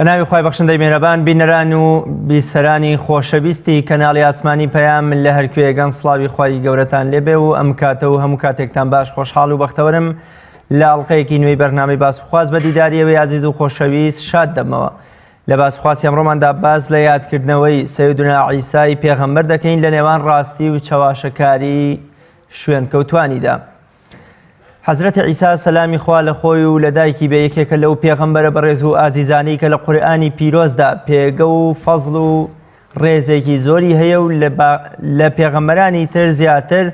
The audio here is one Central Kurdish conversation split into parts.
بە ناوی خوای بەخشندەی مێرەبان بینەران و بیسەرانی خۆشەویستی کەناڵی ئاسمانی پەیام لە هەرکوێگەن سڵاوی خوای گەورەتان لێبێ و ئەم کاتە و هەموو کاتێکتان باش خۆشحاڵ و بەختەوەرم لە ئەڵلقەیەکی نوێی بەرنامەی باس و خواست بە دیداریەوەی ئازیز و خۆشەویست شاد دەبمەوە لە باسخواسی ئەمڕۆماندا باس لە یادکردنەوەی سەیدونا عیسای پێغەمبەر دەکەین لە نێوان ڕاستی و چەواشەکاری شوێنکەوتوانیدا. حەزرەتی عیسا سەلامی خوا لە خۆی و لە دایکی بێ یەکێکە لەو پێغەمبەرە بەڕێز و ئازیزانەی کە لە قورئانی پیرۆزدا پێگە و فەزڵ و ڕێزێکی زۆری هەیە و لە پێغەمبەرانی تر زیاتر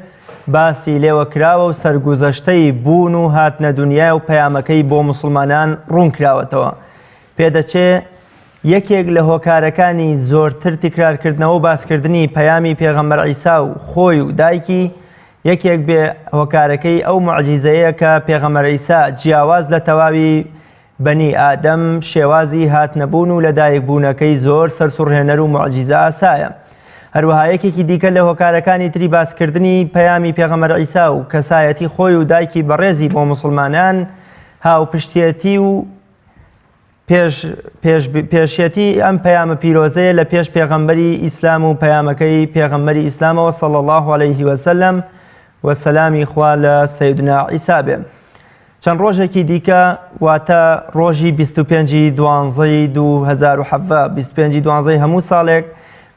باسی لێوە کراوە و سەرگوزەشتەی بوون و هاتنە دنیای و پەیامەکەی بۆ موسڵمانان ڕوون کراوەتەوە. پێدەچێ یەکێک لە هۆکارەکانی زۆرتر تکرارکردنەوە و باسکردنی پەیامی پێغەمبەر عیسا و خۆی و دایکی یەکێک بێ هۆکارەکەی ئەو موعجیزەیە کە پێغەمبەر عیسا جیاواز لە تەواوی بەنی ئادەم شێوازی هاتنەبوون و لەدایکبوونەکەی زۆر سەرسوڕهێنەر و موعجیزە ئاسایە. هەروەها یەکێکی دیکە لە هۆکارەکانی تری باسکردنی پەیامی پێغەمبەر عیسا و کەسایەتی خۆی و دایکی بەڕێزی بۆ موسڵمانان هاوپشتیەتی و پێش پێش پێشیەتی ئەم پەیامە پیرۆزەیە لە پێش پێغەمبەری ئیسلام و پەیامەکەی پێغەمبەری ئیسلامەوە صلی الله علیه وسلم و سەلامی خوا لە سەیدنا عیسا بێ. چەند ڕۆژێکی دیکە واتە ڕۆژی 25 دوانزەی 2017 25 دوانزەی هەموو ساڵێک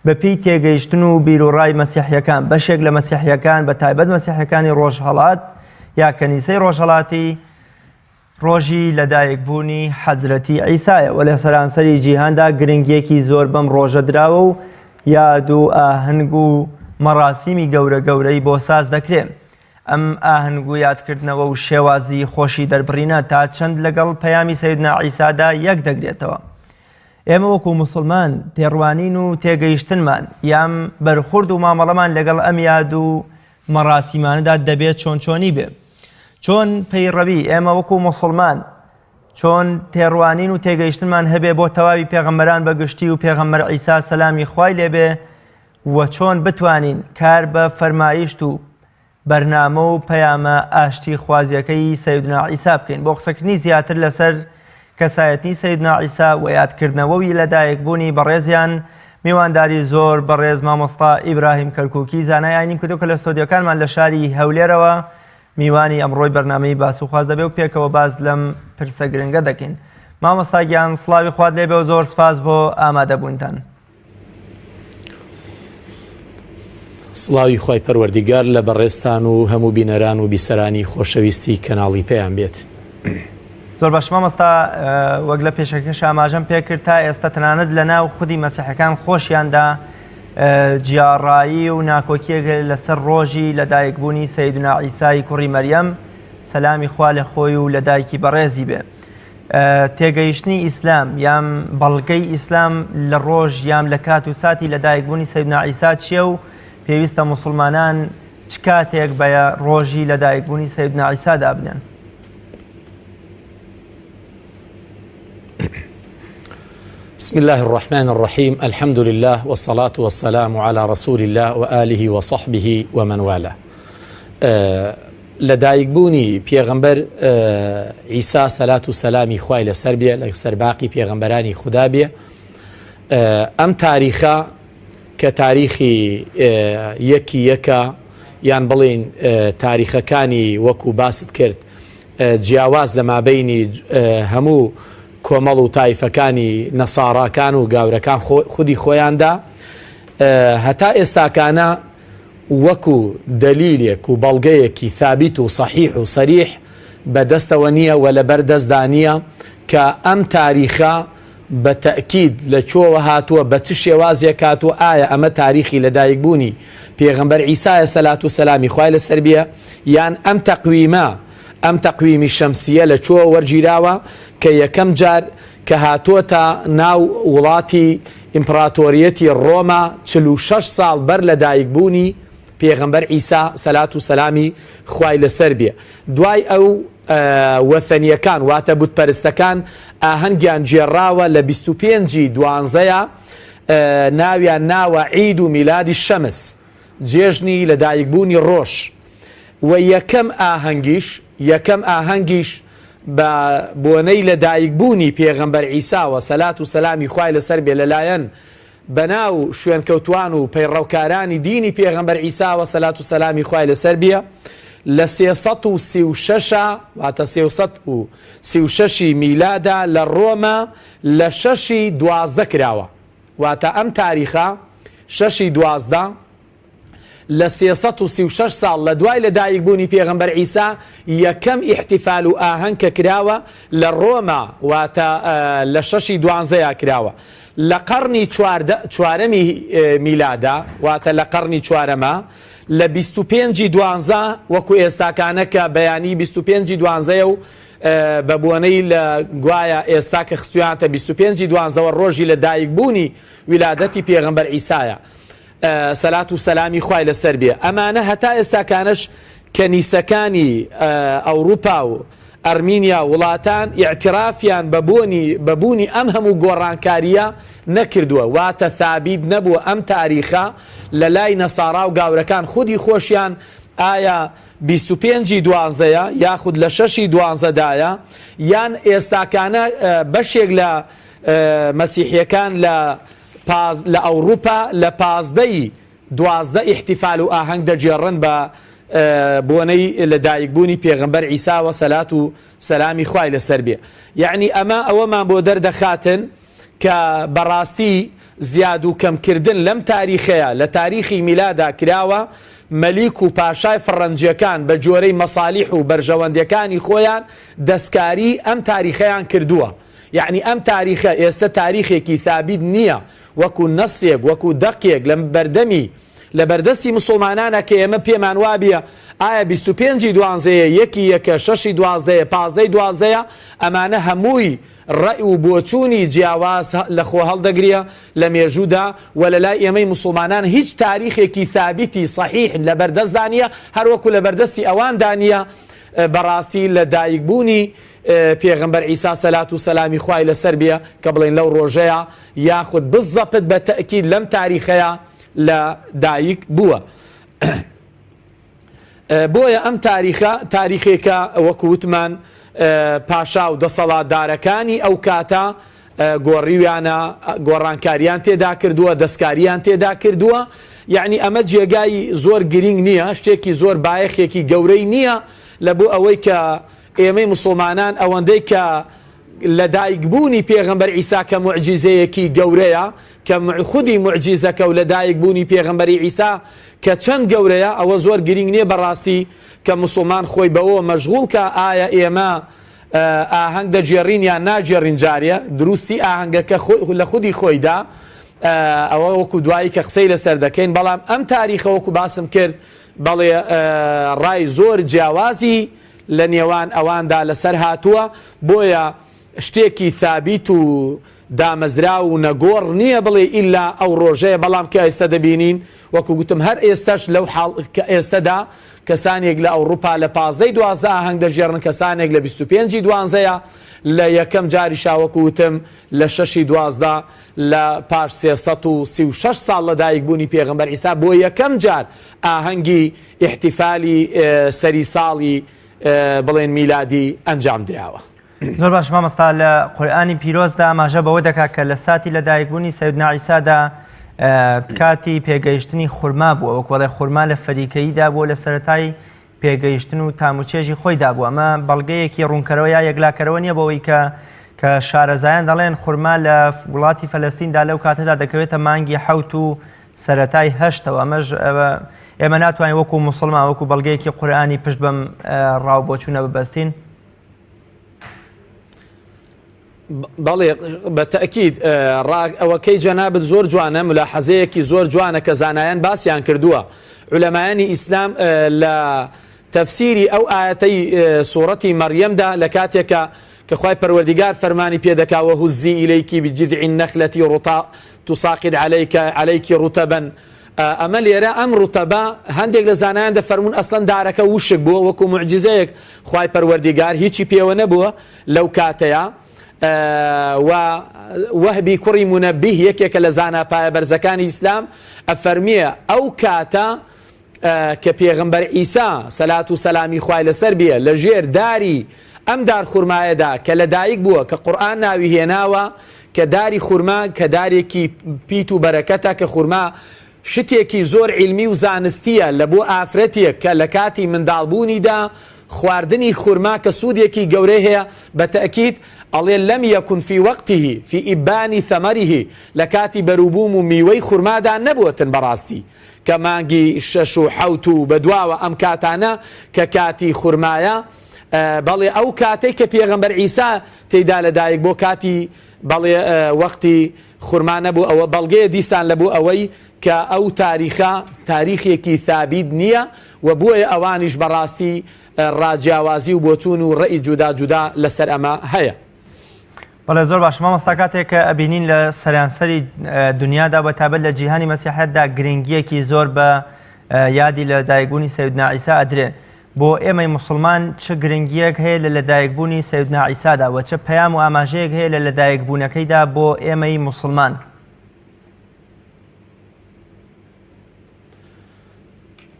بە پێی تێگەیشتن و بیرۆڕای مەسیحیەکان بەشێک لە مەسیحیەکان بە تایبەت مەسیحەکانی ڕۆژهەڵات یا کەنیسەی ڕۆژهەڵاتی ڕۆژی لەدایکبوونی حەزرەتی عیسایە و لە سەرانسەری جیهاندا گرنگییەکی زۆر بەم ڕۆژە دراوە و یاد و ئاهەنگ و مەڕاسیمی گەورە گەورەی بۆ ساز دەکرێ. ئەم ئاهەنگ و یادکردنەوە و شێوازی خۆشی دەربڕینە تا چەند لەگەڵ پەیامی سەیدنا عیسادا یەک دەگرێتەوە؟ ئێمە وەکو موسڵمان تێڕوانین و تێگەیشتنمان یان بەرخورد و مامەڵەمان لەگەڵ ئەم یاد و مەڕاسیمانەدا دەبێت چۆن چۆنی بێ؟ چۆن پەیڕەوی ئێمە وەکو موسڵمان چۆن تێڕوانین و تێگەیشتنمان هەبێ بۆ تەواوی پێغەمبەران بە گشتی و پێغەمبەر عیسا سەلامی خوای لێبێ و چۆن بتوانین کار بە فەرمایشت و بەرنامە و پەیامە ئاشتی خوازیەکەی سەیدنا عیسا بکەین بۆ قسەکردنی زیاتر لەسەر کەسایەتی سەیدنا عیسا و یادکردنەوەی لەدایکبوونی بەڕێزیان میوانداری زۆر بەڕێز مامۆستا ئیبراهیم کەرکوکی زانای ئاینیم کردو کە لە ستۆدیۆکانمان لە شاری هەولێرەوە میوانی ئەمڕۆی بەرنامەی باس و خواست دەبێ و پێکەوە باس لەم پرسە گرنگە دەکەین. مامۆستا گیان سڵاوی خوات لێبێ و زۆر سپاس بۆ ئامادەبوونتان. سڵاوی خوای پەروەردیگار لە بەڕێزتان و هەموو بینەران و بیسەرانی خۆشەویستی کەناڵی پەیام بێت. زۆر باش مامۆستا وەک لە پێشەکەش ئاماژەم پێکرد تا ئێستا تەنانەت لە ناو خودی مەسیحەکان خۆشیاندا جیاڕایی و ناکۆکیەک لەسەر ڕۆژی لەدایکبوونی سەیدنا عیسای کوڕی مەریەم سەلامی خوا لە خۆی و لە دایکی بەڕێزی بێ. تێگەیشتنی ئیسلام یان بەڵگەی ئیسلام لە ڕۆژ یان لە کات و ساتی لەدایکبوونی سەیدنا عیسا چییە و پێویستە موسڵمانان چ کاتێک بە ڕۆژی لەدایکبوونی سەیدنا عیسا دابنێن؟ بسم الله الرحمن الرحيم الحمد لله والصلاة والسلام على رسول الله وآله وصحبه ومن والاه لەدایکبوونی پێغەمبەر عیسا سەلات و سەلامی خوای لەسەر بێ لە سەر باقی پێغەمبەرانی خودا بێ ئەم تاریخە کە تاریخی یەکی یەکە یان بڵین تاریخەکانی وەکو باست کرد جیاواز لە مابەینی هەموو کۆمەڵ و تایفەکانی نەساڕاکان و گاورەکان خودی خۆیاندا هەتا ئێستاکانە وەکو دەلیلێک و بەڵگەیەکی ثابت و صحیح و صریح بە دەستەوە نییە و لەبەر دەستدا نییە کە ئەم تاریخە بە تەئکید لە کوێوە هاتووە بە چ شێوازێک هاتووە ئایا ئەمە تاریخی لەدایک بوونی پێغەمبەر عیسایە سەلات و سەلامی خوای لەسەر بیە یان ئەم تەقویمە ئەم تەقویمی شەمسیە لە کوێوە وەرگیراوە کە یەکەم جار کە هاتۆتە ناو وڵاتی ئیمپڕاتۆریەتی ڕۆما 46 ساڵ بەر لە دایک بوونی پێغەمبەر عیسا سەلات و سەلامی خوای لەسەر بێ دوای ئەو وەثەنیەکان واتە بت پەرستەکان ئاهەنگیان گێڕاوە لە 25 ی دوانزەیا ناویان ناوە عید و میلادی شەمس جێژنی لەدایکبوونی ڕۆژ و یەکەم ئاهەنگیش یەکەم ئاهەنگیش. بە بۆنەی لە دایک بوونی پێغەمبەر عیساوە سەلات و سەلامی خوای لەسەر بێ لەلایەن بەناو شوێنکەوتوان و پەیڕەوکارانی دینی پێغەمبەر عیساوە سەلات و سەلامی خوای لەسەر بێ لە 336 واتە 336 میلادا لە ڕۆما لە شەشی 12 کراوە واتە ئەم تاریخە شەشی 12 لە 336 ساڵ لە دوای لە دایک بوونی پێغەمبەر عیسا یەکەم ئیحتیفال و ئاهەنگ کە کراوە لە ڕۆما واتە لە شەشی دوانزەیا کراوە لە قەڕنی چواردە چوارەمی میلادا واتە لە قەڕنی چوارەما لە 25 دوانزە وەکو ئێستاکانە کە بەیانی 25 دوانزەیە و بە بۆنەی لە گوایە ئێستا کە خستویانتە 25 دوانزەوە ڕۆژی لە دایک بوونی ویلادەتی پێغەمبەر عیسایە سەلات و سەلامی خوای لەسەر بێ ئەمانە هەتا ئێستاکانەش کەنیسەکانی ئەوروپا و ئەرمینیا وڵاتان ئیعترافیان بە بۆنی بە بوونی ئەم هەموو گۆڕانکارییە نەکردووە واتە ثابیت نەبووە ئەم تاریخە لە لای نەسارا و گاورەکان خودی خۆشیان ئایا 25 ی دوانزەیە یاخود لە شەشی دوانزەدایە یان ئێستاکانە بەشێک لە مەسیحیەکان لە لە ئەوڕوپا لە 15 ی 12 ئیحتیفال و ئاهەنگ دەگێڕن بە بۆنەی لە دایک بوونی پێغەمبەر عیساوە سەلات و سەلامی خوای لەسەر بێ یەعنی ئەمە ئەوەمان بۆ دەردەخاتن کە بەڕاستی زیاد و کەمکردن لەم تاریخەیە لە تاریخی میلادا کراوە مەلیک و پاشای فڕەنجیەکان بە جۆرەی مەسالیح و بەرژەوەندیەکانی خۆیان دەستکاری ئەم تاریخەیان کردووە یەعنی ئەم تاریخە ئێستە تاریخێکی ثابیت نییە وەکو نەسێک وەکو دەقێک لە بەردەمی لە بەردەستی مسوڵمانانە کە ئێمە پێمان وابیە ئایا 25 ی دوانزەیە یەکی یەکە شەشی دوازدەیە پازدەی دوازدەیە ئەمانە هەمووی ڕەئی و بۆچوونی جیاواز لە خۆ هەڵدەگریە لە مێژوودا و لە لای ئێمەی مسوڵمانان هیچ تاریخێکی ثابیتی صحیح لە بەردەستدا نییە هەروەکو لە بەردەستی ئەواندا نییە بەڕاستی لە دایکبوونی پێغەمبەر عیسا سەلات و سەلامی خوای لەسەر بێ کە بڵێن لەو ڕۆژەیە یاخود بزەپت بە تەئکید لەم تاریخەیە لە دایک بووە. بۆیە ئەم تاریخە تاریخێکە وەکو وتمان پاشا و دەسەڵاتدارەکانی ئەو کاتە گۆڕیویانە گۆڕانکاریان تێدا کردووە دەستکاریان تێدا کردووە یعنی ئەمە جێگای زۆر گرینگ نییە شتێکی زۆر بایەخێکی گەورەی نییە لە بۆ ئەوەی کە ئێمەی موسڵمانان ئەوەندەی کە لەدایکبوونی پێغەمبەر عیسا کە موعجیزەیەکی گەورەیە کە خودی موعجیزەکە و لەدایکبوونی پێغەمبەری عیسا کە چەند گەورەیە ئەوە زۆر گرینگ نییە بەڕاستی کە موسڵمان خۆی بەوە مەشغوڵ کە ئایا ئێمە ئاهەنگ دەگێڕین یان ناگێڕین جارێ دروستی ئاهەنگەکە لە خودی خۆیدا ئەوە وەکو دوایی کە قسەی لەسەر دەکەین بەڵام ئەم تاریخە وەکو باسم کرد بەڵێ ڕای زۆر جیاوازی لە نێوان ئەواندا لەسەر هاتووە، بۆیە شتێکی ثابیت و دامەزراو و نەگۆڕ نییە بڵێی ئیلا ئەو ڕۆژەیە، بەڵام کە ئێستە دەبینین وەکو گوتم هەر ئێستەش لەو حاڵ کە ئێستەدا کەسانێک لە ئەوڕوپا لە پازدەی 12 ئاهەنگ دەگێڕن کەسانێک لە 25 ی دوانزەیە لە یەکەم جاریشا وەکو وتم لە شەشی 12 لە پاش 336 ساڵ لە دایکبوونی پێغەمبەر عیسا بۆ یەکەم جار ئاهەنگی ئیحتیفالی سەری ساڵی بڵێن میلادی ئەنجام دراوە. زۆر باش مامۆستا لە قورئانی پیرۆزدا ئاماژە بەوە دەکات کە لە ساتی لەدایکبوونی سەیدنا عیسادا کاتی پێگەیشتنی خورما بووە وەک وەڵێ خورما لە فەریکەییدا بووە لە سەرەتای پێگەیشتن و تاموچێژی خۆیدا بوو ئەمە بەڵگەیەکی ڕوونکەرەوە یا یەکلاکەرەوە نییە بەوەی کە کە شارەزایان دەڵێن خورما لە وڵاتی فەلەستیندا لەو کاتەدا دەکەوێتە مانگی حەوت و سەرەتای هەشتەوە ئەمەش ئێمە ناتوانین وەکو موسڵمان وەکو بەڵگەیەکی قورئانی پشت بەم ڕاو بۆچوونە ببەستین. بەڵێ بە تەئکید ئەوەکەی جەنابت زۆر جوانە ملاحەزەیەکی زۆر جوانە کە زانایان باسیان کردووە عولەمایانی ئیسلام لە تەفسیری ئەو ئایەتەی سوڕەتی مەریەمدا لە کاتێکە کە خوای پەروەردیگار فەرمانی پێ دەکا وهزی الیکی بجذع النخلە رطا تساقط علیک علیک رطبا ئەمە لێرە ئەم ڕوتەبە هەندێک لە زانایان دەفەرموون ئەسڵەن دارەکە وشک بووە وەکو معجزەیەک خوای پەروەردیگار هیچی پێوە نەبووە لەو کاتەیە و وەهبی کوڕی منەبیه یەکێکە لە زانا پایەبەرزەکانی ئیسلام ئەفەرمیە ئەو کاتە کە پێغەمبەر عیسا سەلات و سەلامی خوای لەسەر بێ لە ژێر داری. ئەم دار خورمایەدا کە لەدایک بووە کە قورئان ناوی هێناوە کە داری خورما کە دارێکی پیت و بەرەکەتە کە خورما شتێکی زۆر عیلمی و زانستیە لە بۆ ئافرەتێک کە لە کاتی منداڵ بوونیدا خواردنی خورما کە سوودێکی گەورەی هەیە بە تەئکید ئەڵێ لم یکن فی وقته فی ابان ثمره لە کاتی بەروبووم و میوەی خورمادا نەبووەتن بەڕاستی کە مانگی شەش و حەوت و بەدواوە ئەم کاتانە کە کاتی خورمایە بەڵێ ئەو کاتەی کە پێغەمبەر عیسا تێیدا لەدایک بۆ کاتی بەڵێ وەختی خورما نەبوو ئەوە بەڵگەیە دیسان لە بۆ ئەوەی کە ئەو تاریخە تاریخێکی ثابیت نییە و بۆیە ئەوانیش بەڕاستی ڕاجیاوازی و بۆچوون و ڕەئی جودا جودا لەسەر ئەمە هەیە. بەڵێ زۆر باش مامۆستا کاتێک کە ئەبینین لە سەرانسەری دنیادا بە تابەت لە جیهانی مەسیحەتدا گرنگیەکی زۆر بە یادی لە دایکبوونی سەیدنا عیسا ئەدرێ بۆ ئێمەی موسڵمان چ گرنگیەک هەیە لە لەدایکبوونی سەیدنا عیسادا وە چ پەیام و ئاماژەیەک هەیە لە لەدایکبوونەکەیدا بۆ ئێمەی موسڵمان؟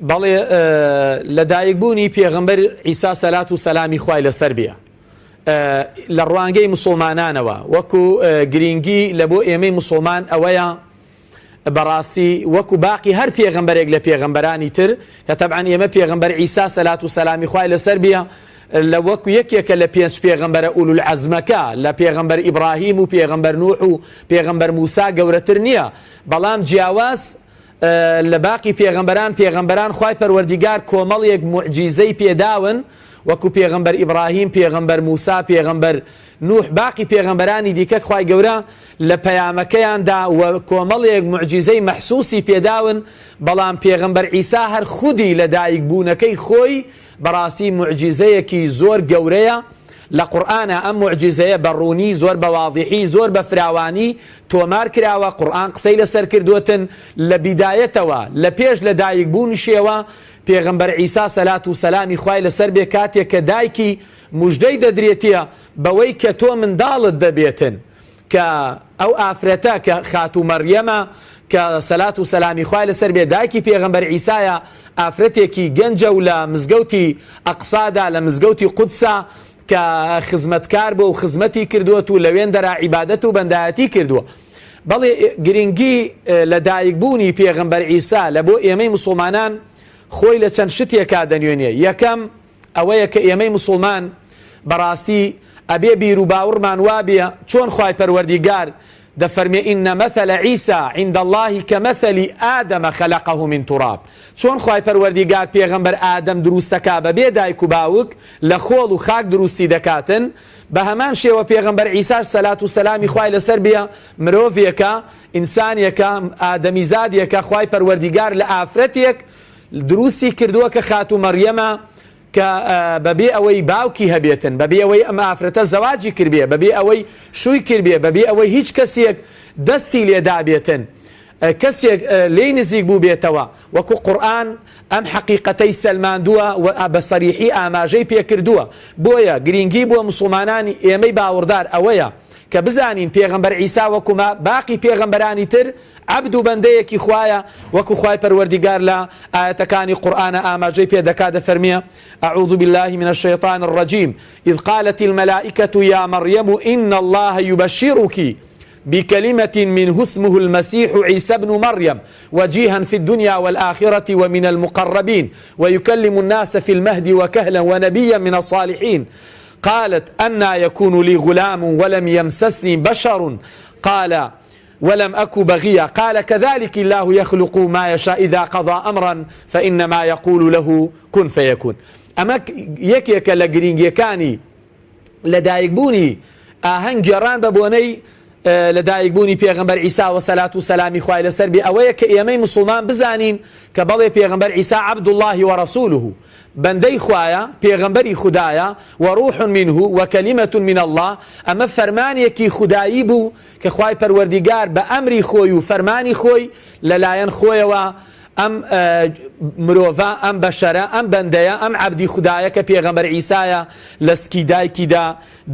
بەڵێ لەدایکبوونی پێغەمبەر عیسا سەلات و سەلامی خوای لەسەر بێ لە ڕوانگەی مسلمانانەوە وەکو گرینگی لە بۆ ئێمەی مسلمان ئەوەیە بەڕاستی وەکو باقی هەر پێغەمبەرێک لە پێغەمبەرانی تر کە تەبعەن ئێمە پێغەمبەر عیسا سەلات و سەلامی خوای لەسەر بێ لە وەکو یەکێکە لە پێنج پێغەمبەرە ئولولعەزمەکە لە پێغەمبەر ئیبراهیم و پێغەمبەر نوح و پێغەمبەر موسا گەورەتر نییە بەڵام جیاواز لە باقی پێغەمبەران پێغەمبەران خوای پەروەردیگار کۆمەڵێک موعجیزەی پێداون وەکو پێغەمبەر ئیبراهیم پێغەمبەر موسا پێغەمبەر نوح باقی پێغەمبەرانی دیکە خوای گەورە لە پەیامەکەیاندا و کۆمەڵێک موعجیزەی مەحسوسی پێداون، بەڵام پێغەمبەر عیسا هەر خودی لە دایک بوونەکەی خۆی بەڕاستی موعجیزەیەکی زۆر گەورەیە، لە قورئانا ئەم موعجیزەیە بە ڕوونی زۆر بە واضیحی زۆر بە فراوانی تۆمار کراوە، قورئان قسەی لەسەر کردووەتن لە بیدایەتەوە لە پێش لە دایک بوونیشیەوە پێغەمبەر عیسا سەلات و سەلامی خوای لەسەر بێ کاتێک کە دایکی موژدەی دەدرێتیە بەوەی کە تۆ منداڵت دەبێتن کە ئەو ئافرەتە کە خاتوو مەڕیەمە کە سەلات و سەلامی خوای لەسەر بێ دایکی پێغەمبەر عیسایە ئافرەتێکی گەنجە و لە مزگەوتی ئەقسادا لە مزگەوتی قودسا کە خزمەتکار بووە و خزمەتی کردووەت و لەوێندەرا عیبادەت و بەندایەتی کردووە بەڵێ گرنگی لە دایکبوونی پێغەمبەر عیسا لە بۆ ئێمەی مسوڵمانان خۆی لە چەند شتێکا دەنوێنێ یەکەم ئەوەیە کە ئێمەی موسوڵمان بەڕاستی ئەبێ بیروباوڕمان وابێ چۆن خوای پەروەردیگار دەفەرمێ ان مثل عیسی عند اللە کمثل آدم خلقه من تراب چۆن خوای پەروەردیگار پێغەمبەر ئادەم دروستەکا بەبێ دایک و باوک لە خۆڵ و خاک دروستی دەکاتن بەهەمان شێوە پێغەمبەر عیساش سەلات و سەلامی خوای لەسەر بێ مرۆڤێکە ئینسانێکە ئادەمیزادێکە خوای پەروەردیگار لە ئافرەتێک دروستی کردووە کە خاتوو مەڕیەمە کە بەبێ ئەوەی باوکی هەبێتن بەبێ ئەوەی ئەم ئافرەتە زەواجی کردبێ بەبێ ئەوەی شووی کردبێ بەبێ ئەوەی هیچ کەسێک دەستی لێدابێتن کەسێک لێی نزیک بووبێتەوە وەکو قورئان ئەم حەقیقەتەی سەلماندووە و بە سەریحی ئاماژەی پێکردووە بۆیە گرینگی بۆ مسوڵمانانی ئێمەی باوەڕدار ئەوەیە کە بزانین پێغەمبەر عیسا وەکو باقی پێغەمبەرانی تر عەبد و بەندەیەکی خوایە وەکو خوای پەروەردیگار لە ئایەتەکانی قورئانا ئاماژەی پێ دەکا دەفەرموێ، اعوذ باللە من الشیطان الرجیم، اذ قالت الملائکە یا مریم ان اللە یبشرک بکلمە منه اسمه المسیح عیسی ابن مریم وجیها فی الدنیا والآخرە ومن المقربین ویکلم الناس فی المهد وکهلا ونبیا من الصالحین قالت أنی یکون لی غلام ولم یمسسنی بشر قال ولم اک بغیا قال کذلک اللە یخلق ما یشاء اذا قضی امرا فانما یقول له کن فیکون ئەمە یەکێکە لە گرینگیەکانی لەدایکبوونی ئاهەنگ گێڕان بە بۆنەی لەدایکبوونی پێغەمبەر عیسا و سەلات و سەلامی خوای لەسەر بێ ئەوەیە کە ئێمەی مسوڵمان بزانین کە بەڵێ پێغەمبەر عیسا عبد اللە و رسوله بەندەی خوایە پێغەمبەری خودایە و روح منه و کلمە من اللە ئەمە فەرمانێکی خودایی بوو کە خوای پەروەردیگار بە ئەمری خۆی و فەرمانی خۆی لە لایەن خۆیەوە ئەم مرۆڤە، ئەم بەشەرە، ئەم بەندەیە، ئەم عەبدی خودایە کە پێغەمبەر عیسایە لە سکی دایکیدا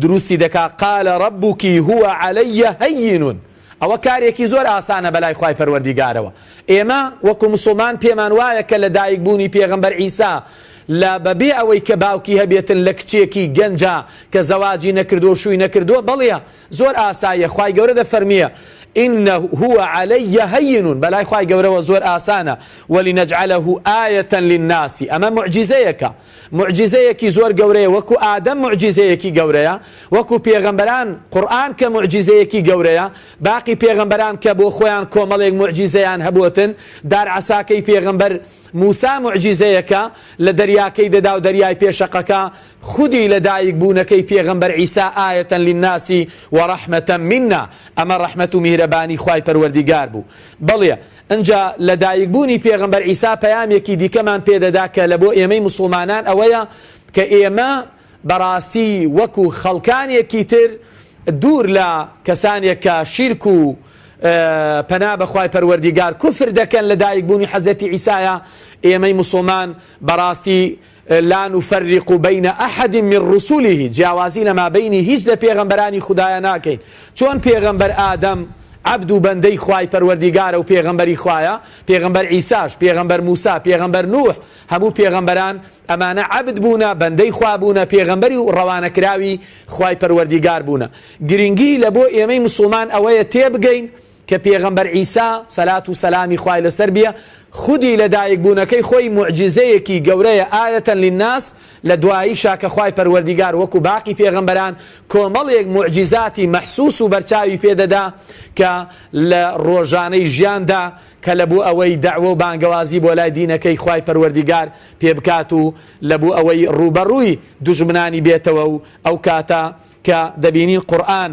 دروستی دەکا، قال ربک هو علی هین، ئەوە کارێکی زۆر ئاسانە بەلای خوای پەروەردیگارەوە. ئێمە وەکو موسڵمان پێمان وایە کە لە دایک بوونی پێغەمبەر عیسا. لە بەبێ ئەوەی کە باوکی هەبێتن لە کچێکی گەنجا کە زەواجی نەکردووە و شووی نەکردووە بەڵێ زۆر ئاساییە خوای گەورە دەفەرمیە انه هو علی هین بەلای خوای گەورەوە زۆر ئاسانە ولنجعله آیة للناس ئەمە موعجیزەیەکە موعجیزەیەکی زۆر گەورەیە وەکو ئادەم موعجیزەیەکی گەورەیە وەکو پێغەمبەران قورئان کە موعجیزەیەکی گەورەیە باقی پێغەمبەران کە بۆ خۆیان کۆمەڵێک موعجیزەیان هەبووتن دار عەساکەی پێغەمبەر موسا موعجیزەیەکە لە دەریاکەی دەدا و دەریای پێشەقەکە خودی لە دایک بوونەکەی پێغەمبەر عیسا آیة للناس ورحمة منا ئەمە ڕەحمەت و میهرەبانی خوای پەروەردیگار بوو بەڵێ ئنجا لە دایک بوونی پێغەمبەر عیسا پەیامێکی دیکەمان پێ دەدا کە لە بۆ ئێمەی موسوڵمانان ئەوەیە کە ئێمە بەڕاستی وەکو خەڵکانێکی تر دوور لە کەسانێک کە شیرک و پەنا بە خوای پەروەردیگار کوفر دەکەن لە دایک بوونی حەزرەتی عیسایە ئێمەی موسوڵمان بەڕاستی لا نفرق بین احد من رسله جیاوازی لە مابەینی هیچ لە پێغەمبەرانی خودایە ناکەین چۆن پێغەمبەر ئادەم عەبد و بەندەی خوای پەروەردیگارە و پێغەمبەری خوایە پێغەمبەر عیساش پێغەمبەر موسا پێغەمبەر نوح هەموو پێغەمبەران ئەمانە عەبد بوونە بەندەی خوا بوونە پێغەمبەری و ڕەوانەکراوی خوای پەروەردیگار بوونە گرنگی لە بۆ ئێمەی مسوڵمان ئەوەیە تێبگەین کە پێغەمبەر عیسا سەلات و سەلامی خوای لەسەر بیە خودی لە دایک بوونەکەی خۆی موعجیزەیەکی گەورەیە آیة للناس لە دواییشا کە خوای پەروەردیگار وەکو باقی پێغەمبەران کۆمەڵێک موعجیزاتی مەحسوس و بەرچاوی پێ دەدا کە لە ڕۆژانەی ژیاندا کە لە بۆ ئەوەی دەعوە و بانگەوازی بۆ لای دینەکەی خوای پەروەردیگار پێ بکات و لە بۆ ئەوەی ڕووبەڕووی دوژمنانی بێتەوە و ئەو کاتە کە دەبینین قورئان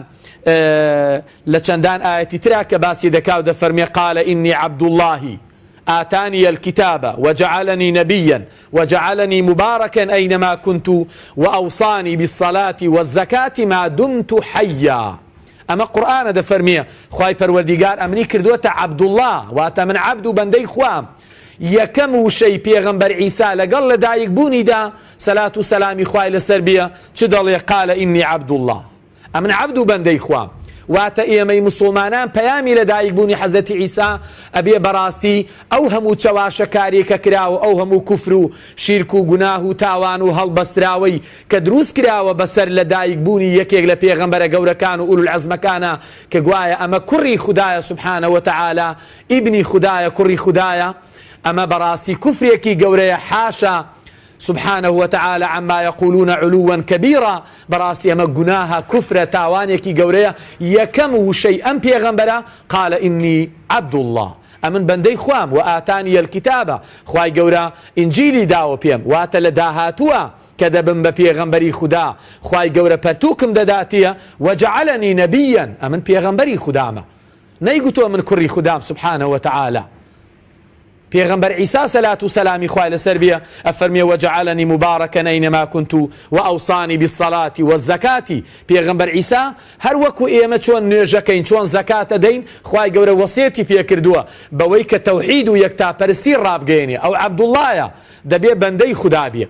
لە چەندان ئایەتی ترا کە باسی دەکا و دەفەرمێ قال إني عبد الله آتاني الكتاب وجعلني نبيا وجعلني مباركا أينما كنت وأوصاني بالصلاة والزكاة ما دمت حيا ئەمە قورئانە دەفەرمێ خوای پەروەردیگار ئەمنی کردووەتە عەبدوڵڵا واتە من عەبد و بەندەی خوام یەکەم وشەی پێغەمبەر عیسا لەگەڵ لەدایک بوونیدا سەلات و سەلامی خوای لەسەر بێ چ دەڵێ قال انی عبد اللە ئەمن عەبد و بەندەی خوام واتە ئێمەی موسوڵمانان پەیامی لەدایک بوونی حەزرەتی عیسا ئەبێ بەڕاستی ئەو هەموو چەواشەکاریە کە کراوە ئەو هەموو کوفر و شیرک و گوناه و تاوان و هەڵبەستراوەی کە دروست کراوە بەسەر لەدایک بوونی یەکێک لە پێغەمبەرە گەورەکان و ئولولعەزمەکانە کە گوایە ئەمە کوڕی خودایە سبحانە وتعالی ئیبنی خودایە کوڕی خودایە ئەمە بەڕاستی کوفرێکی گەورەیە حاشا سبحانە وتعالی عما یقولون علوا کبیرا بەڕاستی ئەمە گوناهە کوفرە تاوانێکی گەورەیە یەکەم وشەی ئەم پێغەمبەرە قال انی عبد اللە ئەمن بەندەی خوام وآتانی الکتاب خوای گەورە ئینجیلی داوە پێم واتە لە داهاتووە کە دەبم بە پێغەمبەری خودا خوای گەورە پەرتوکم دەداتیە وجعلنی نبیا ئەمن پێغەمبەری خودامە نەیگوتووە من کوڕی خودام سبحانە وتعالی پێغەمبەر عیسا سەلات و سەلامی خوای لەسەر بێ ئەفەرمێ وجعلنی مبارکا اینما کنت وأوصانی بالصلاة والزکاة پێغەمبەر عیسا هەر وەکو ئێمە چۆن نوێژەکەین چۆن زەکات ئەدەین خوای گەورە وەسێتی پێکردووە بەوەی کە تەوحید و یەکتاپەرستی ڕابگەیەنێ ئەو عەبدوڵڵایە دەبێ بەندەی خودا بێ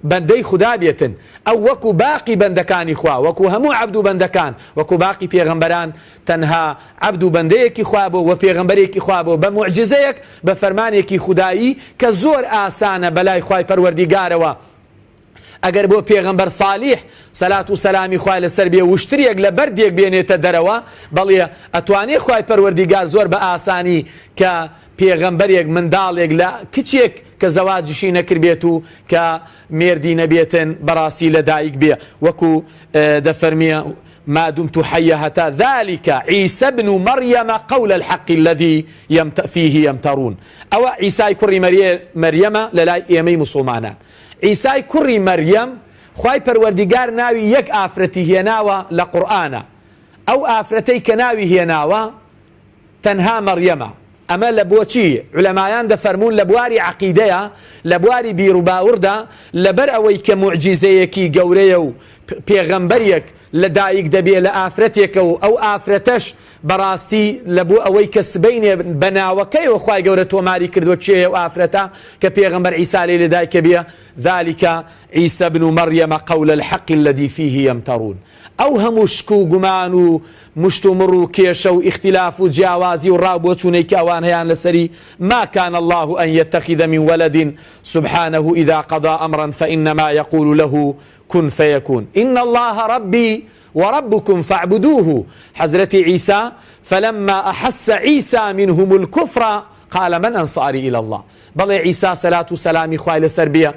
بەندەی خودا بێتن ئەو وەکو باقی بەندەکانی خوا وەکو هەموو عەبد و بەندەکان وەکو باقی پێغەمبەران تەنها عەبد و بەندەیەکی خوا بوو وە پێغەمبەرێکی خوا بوو بە موعجیزەیەک بە فەرمانێکی خودایی کە زۆر ئاسانە بەلای خوای پەروەردیگارەوە ئەگەر بۆ پێغەمبەر صالیح سەلات و سەلامی خوای لەسەر بێ وشترێک لە بەردێک بێنێتە دەرەوە بەڵێ ئەتوانێ خوای پەروەردیگار زۆر بە ئاسانی کە پێغەمبەرێک منداڵێک لە کچێک کە زەواجیشی نەکربێت و کە مێردی نەبێتن بەڕاستی لە دایک بێ وەکو دەفەرمێ ما دمت حیا هەتا ذلك عیسی ابن مریم قول الحق الذی فیه یمترون ئەوە عیسای کوڕی مەریەمە لەلای ئێمەی موسڵمانان عیسای کوڕی مەریەم خوای پەروەردیگار ناوی یەک ئافرەتی هێناوە لە قورئانا ئەو ئافرەتەی کە ناوی هێناوە تەنها مەڕیەمە ئەمە لە بۆچی عولەمایان دەفەرموون لە بواری عەقیدەیا لە بواری بیروباوڕدا لەبەر ئەوەی کە موعجیزەیەکی گەورەیە و پێغەمبەریەک. لە دایک دەبێ لە ئافرەتێکە و ئەو ئافرەتەش بەڕاستی لە بۆ ئەوەی کە سبەینێ بە ناوەکەیەوە خوای گەورە تۆماری کردووە کێیە ئەو ئافرەتە کە پێغەمبەر عیسا لێی لە دایکە بێ ذلک عیسی ابن مریم قول الحق الذی فیه یمترون ئەو هەموو شک و گومان و مشتومڕ و کێشە و ئیختیلاف و جیاوازی و ڕاو بۆچوونەی کە ئەوان هەیان لەسەری ما کان اللە ان یتخذ من ولد سبحانه اذا قضی امرا فانما یقول له کن فیکون ان اللە ربی وربکم فاعبدوه حەزرەتی عیسی فلما احس عیسی منهم الکفر قال من انصاری الی اللە بەڵێ عیسی سەلات و سەلامی خوای لەسەر بێ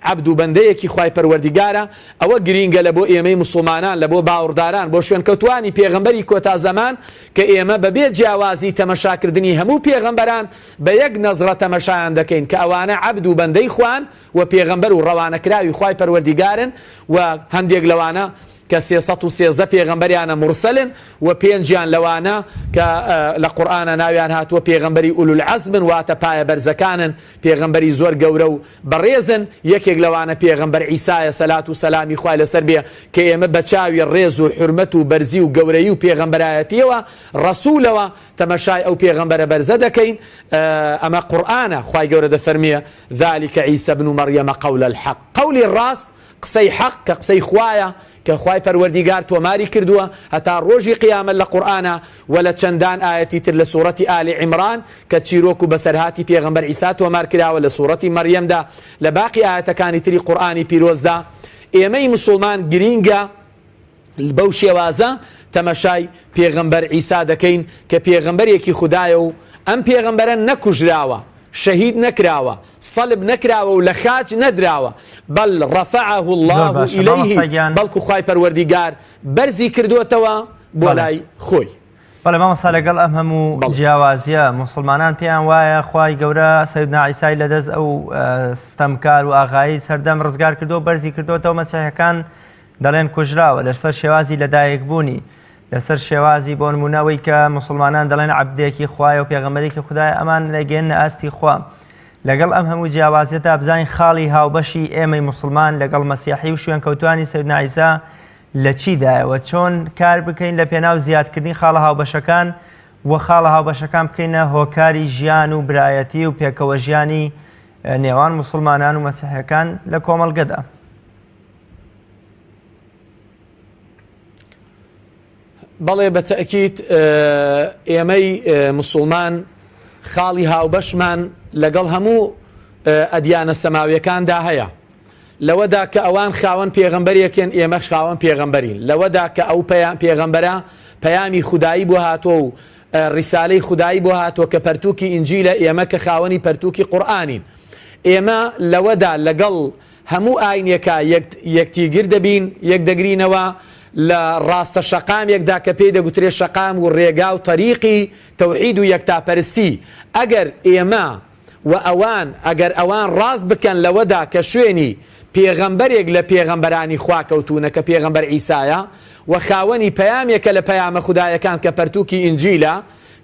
عەبد و بەندەیەکی خوای پەروەردیگارە ئەوە گرینگە لە بۆ ئێمەی موسڵمانان لە بۆ باوڕداران بۆ شوێنکەوتوانی پێغەمبەری کۆتا زەمان کە ئێمە بە بێ جیاوازی تەمەشاکردنی هەموو پێغەمبەران بە یەک نەزڕە تەمەشایان دەکەین کە ئەوانە عەبد و بەندەی خوان و پێغەمبەر و ڕەوانەکراوی خوای پەروەردیگارن و هەندێک لەوانە کە 313 پێغەمبەریانە مورسەلن و پێنجیان لەوانە کە لە قورئانا ناویان هاتووە پێغەمبەری ئولولعەزمن واتە پایە بەرزەکانن پێغەمبەری زۆر گەورە و بەڕێزن یەکێک لەوانە پێغەمبەر عیسایە سەلات و سەلامی خوای لەسەر بێ کە ئێمە بە چاوی ڕێز و حورمەت و بەرزی و گەورەیی و پێغەمبەرایەتیەوە ڕەسولەوە تەمەشای ئەو پێغەمبەرە بەرزە دەکەین ئەمە قورئانە خوای گەورە دەفەرموێ ذلک عیسی ابن مریم قول الحق قەولی ڕاست قسەی حەق کە قسەی خوایە کە خوای پەروەردیگار تۆماری کردووە هەتا ڕۆژی قیامەت لە قورئانا وە لە چەندان ئایەتی تر لە سوڕەتی ئالی عیمران کە چیرۆک و بەسەرهاتی پێغەمبەر عیسا تۆمار کراوە لە سوڕەتی مەریەمدا لە باقی ئایەتەکانی تری قورئانی پیرۆزدا ئێمەی مسوڵمان گرینگە بەو شێوازە تەمەشای پێغەمبەر عیسا دەکەین کە پێغەمبەرێکی خودایە و ئەم پێغەمبەرە نەکوژراوە، شەهید نەکراوە، سەلب نەکراوە و لە خاچ نەدراوە، بل رفعه زۆر اللە باشە الیه مامۆستا گیان. بەڵکو خوای پەروەردیگار بەرزی کردۆتەوە بۆ بەڵێ. لای خۆی. بەڵێ مامۆستا لەگەڵ ئەم هەموو بەڵێ. جیاوازیە موسڵمانان پێیان وایە خوای گەورە سەیدنا عیسای لەدەست ئەو ستەمکار و ئاغایی سەردەم ڕزگار کردو بەرزی کردۆتەوە مەسیحەکان دەڵێن کوژراوە لەسەر شێوازی لەدایکبوونی، لەسەر شێوازی بۆ نموونە ئەوەی کە موسڵمانان دەڵێن عەبدێکی خوایە و پێغەمبەرێکی خودایە ئەمان دەگەیەننە ئاستی خوا. لەگەڵ ئەم هەموو جیاوازیەتا بزانین خاڵی هاوبەشی ئێمەی موسڵمان لەگەڵ مەسیحی و شوێنکەوتوانی سەیدنا عیسا لە چیدایە و چۆن کار بکەین لە پێناو زیادکردنی خاڵە هاوبەشەکان و خاڵە هاوبەشەکان بکەینە هۆکاری ژیان و برایەتی و پێکەوەژیانی نێوان موسڵمانان و مەسیحیەکان لە کۆمەڵگەدا. بەڵێ بە تەئکید ئێمەی مسوڵمان خاڵی هاوبەشمان لەگەڵ هەموو ئەدیانە سەماویەکاندا هەیە لەوەدا کە ئەوان خاوەن پێغەمبەرێکن ئێمەش خاوەن پێغەمبەرین لەوەدا کە ئەو پێغەمبەرە پەیامی خودایی بۆ هاتووە و ڕیسالەی خودایی بۆ هاتووە کە پەرتووکی ئینجیلە ئێمە کە خاوەنی پەرتووکی قورئانین ئێمە لەوەدا لەگەڵ هەموو ئاینێکا یەک یەکتیگر دەبین، یەک دەگرینەوە، لە ڕاستە شەقامێکدا کە پێی دەگوترێ شەقام و ڕێگا و تەریقی تەوحید و یەکتاپەرستی، ئەگەر ئێمە و ئەوان ئەگەر ئەوان ڕاست بکەن لەوەدا کە شوێنی پێغەمبەرێک لە پێغەمبەرانی خوا کەوتوونە کە پێغەمبەر عیسایە و خاوەنی پەیامێکە لە پەیامە خودایەکان کە پەرتووکی ئینجیلە،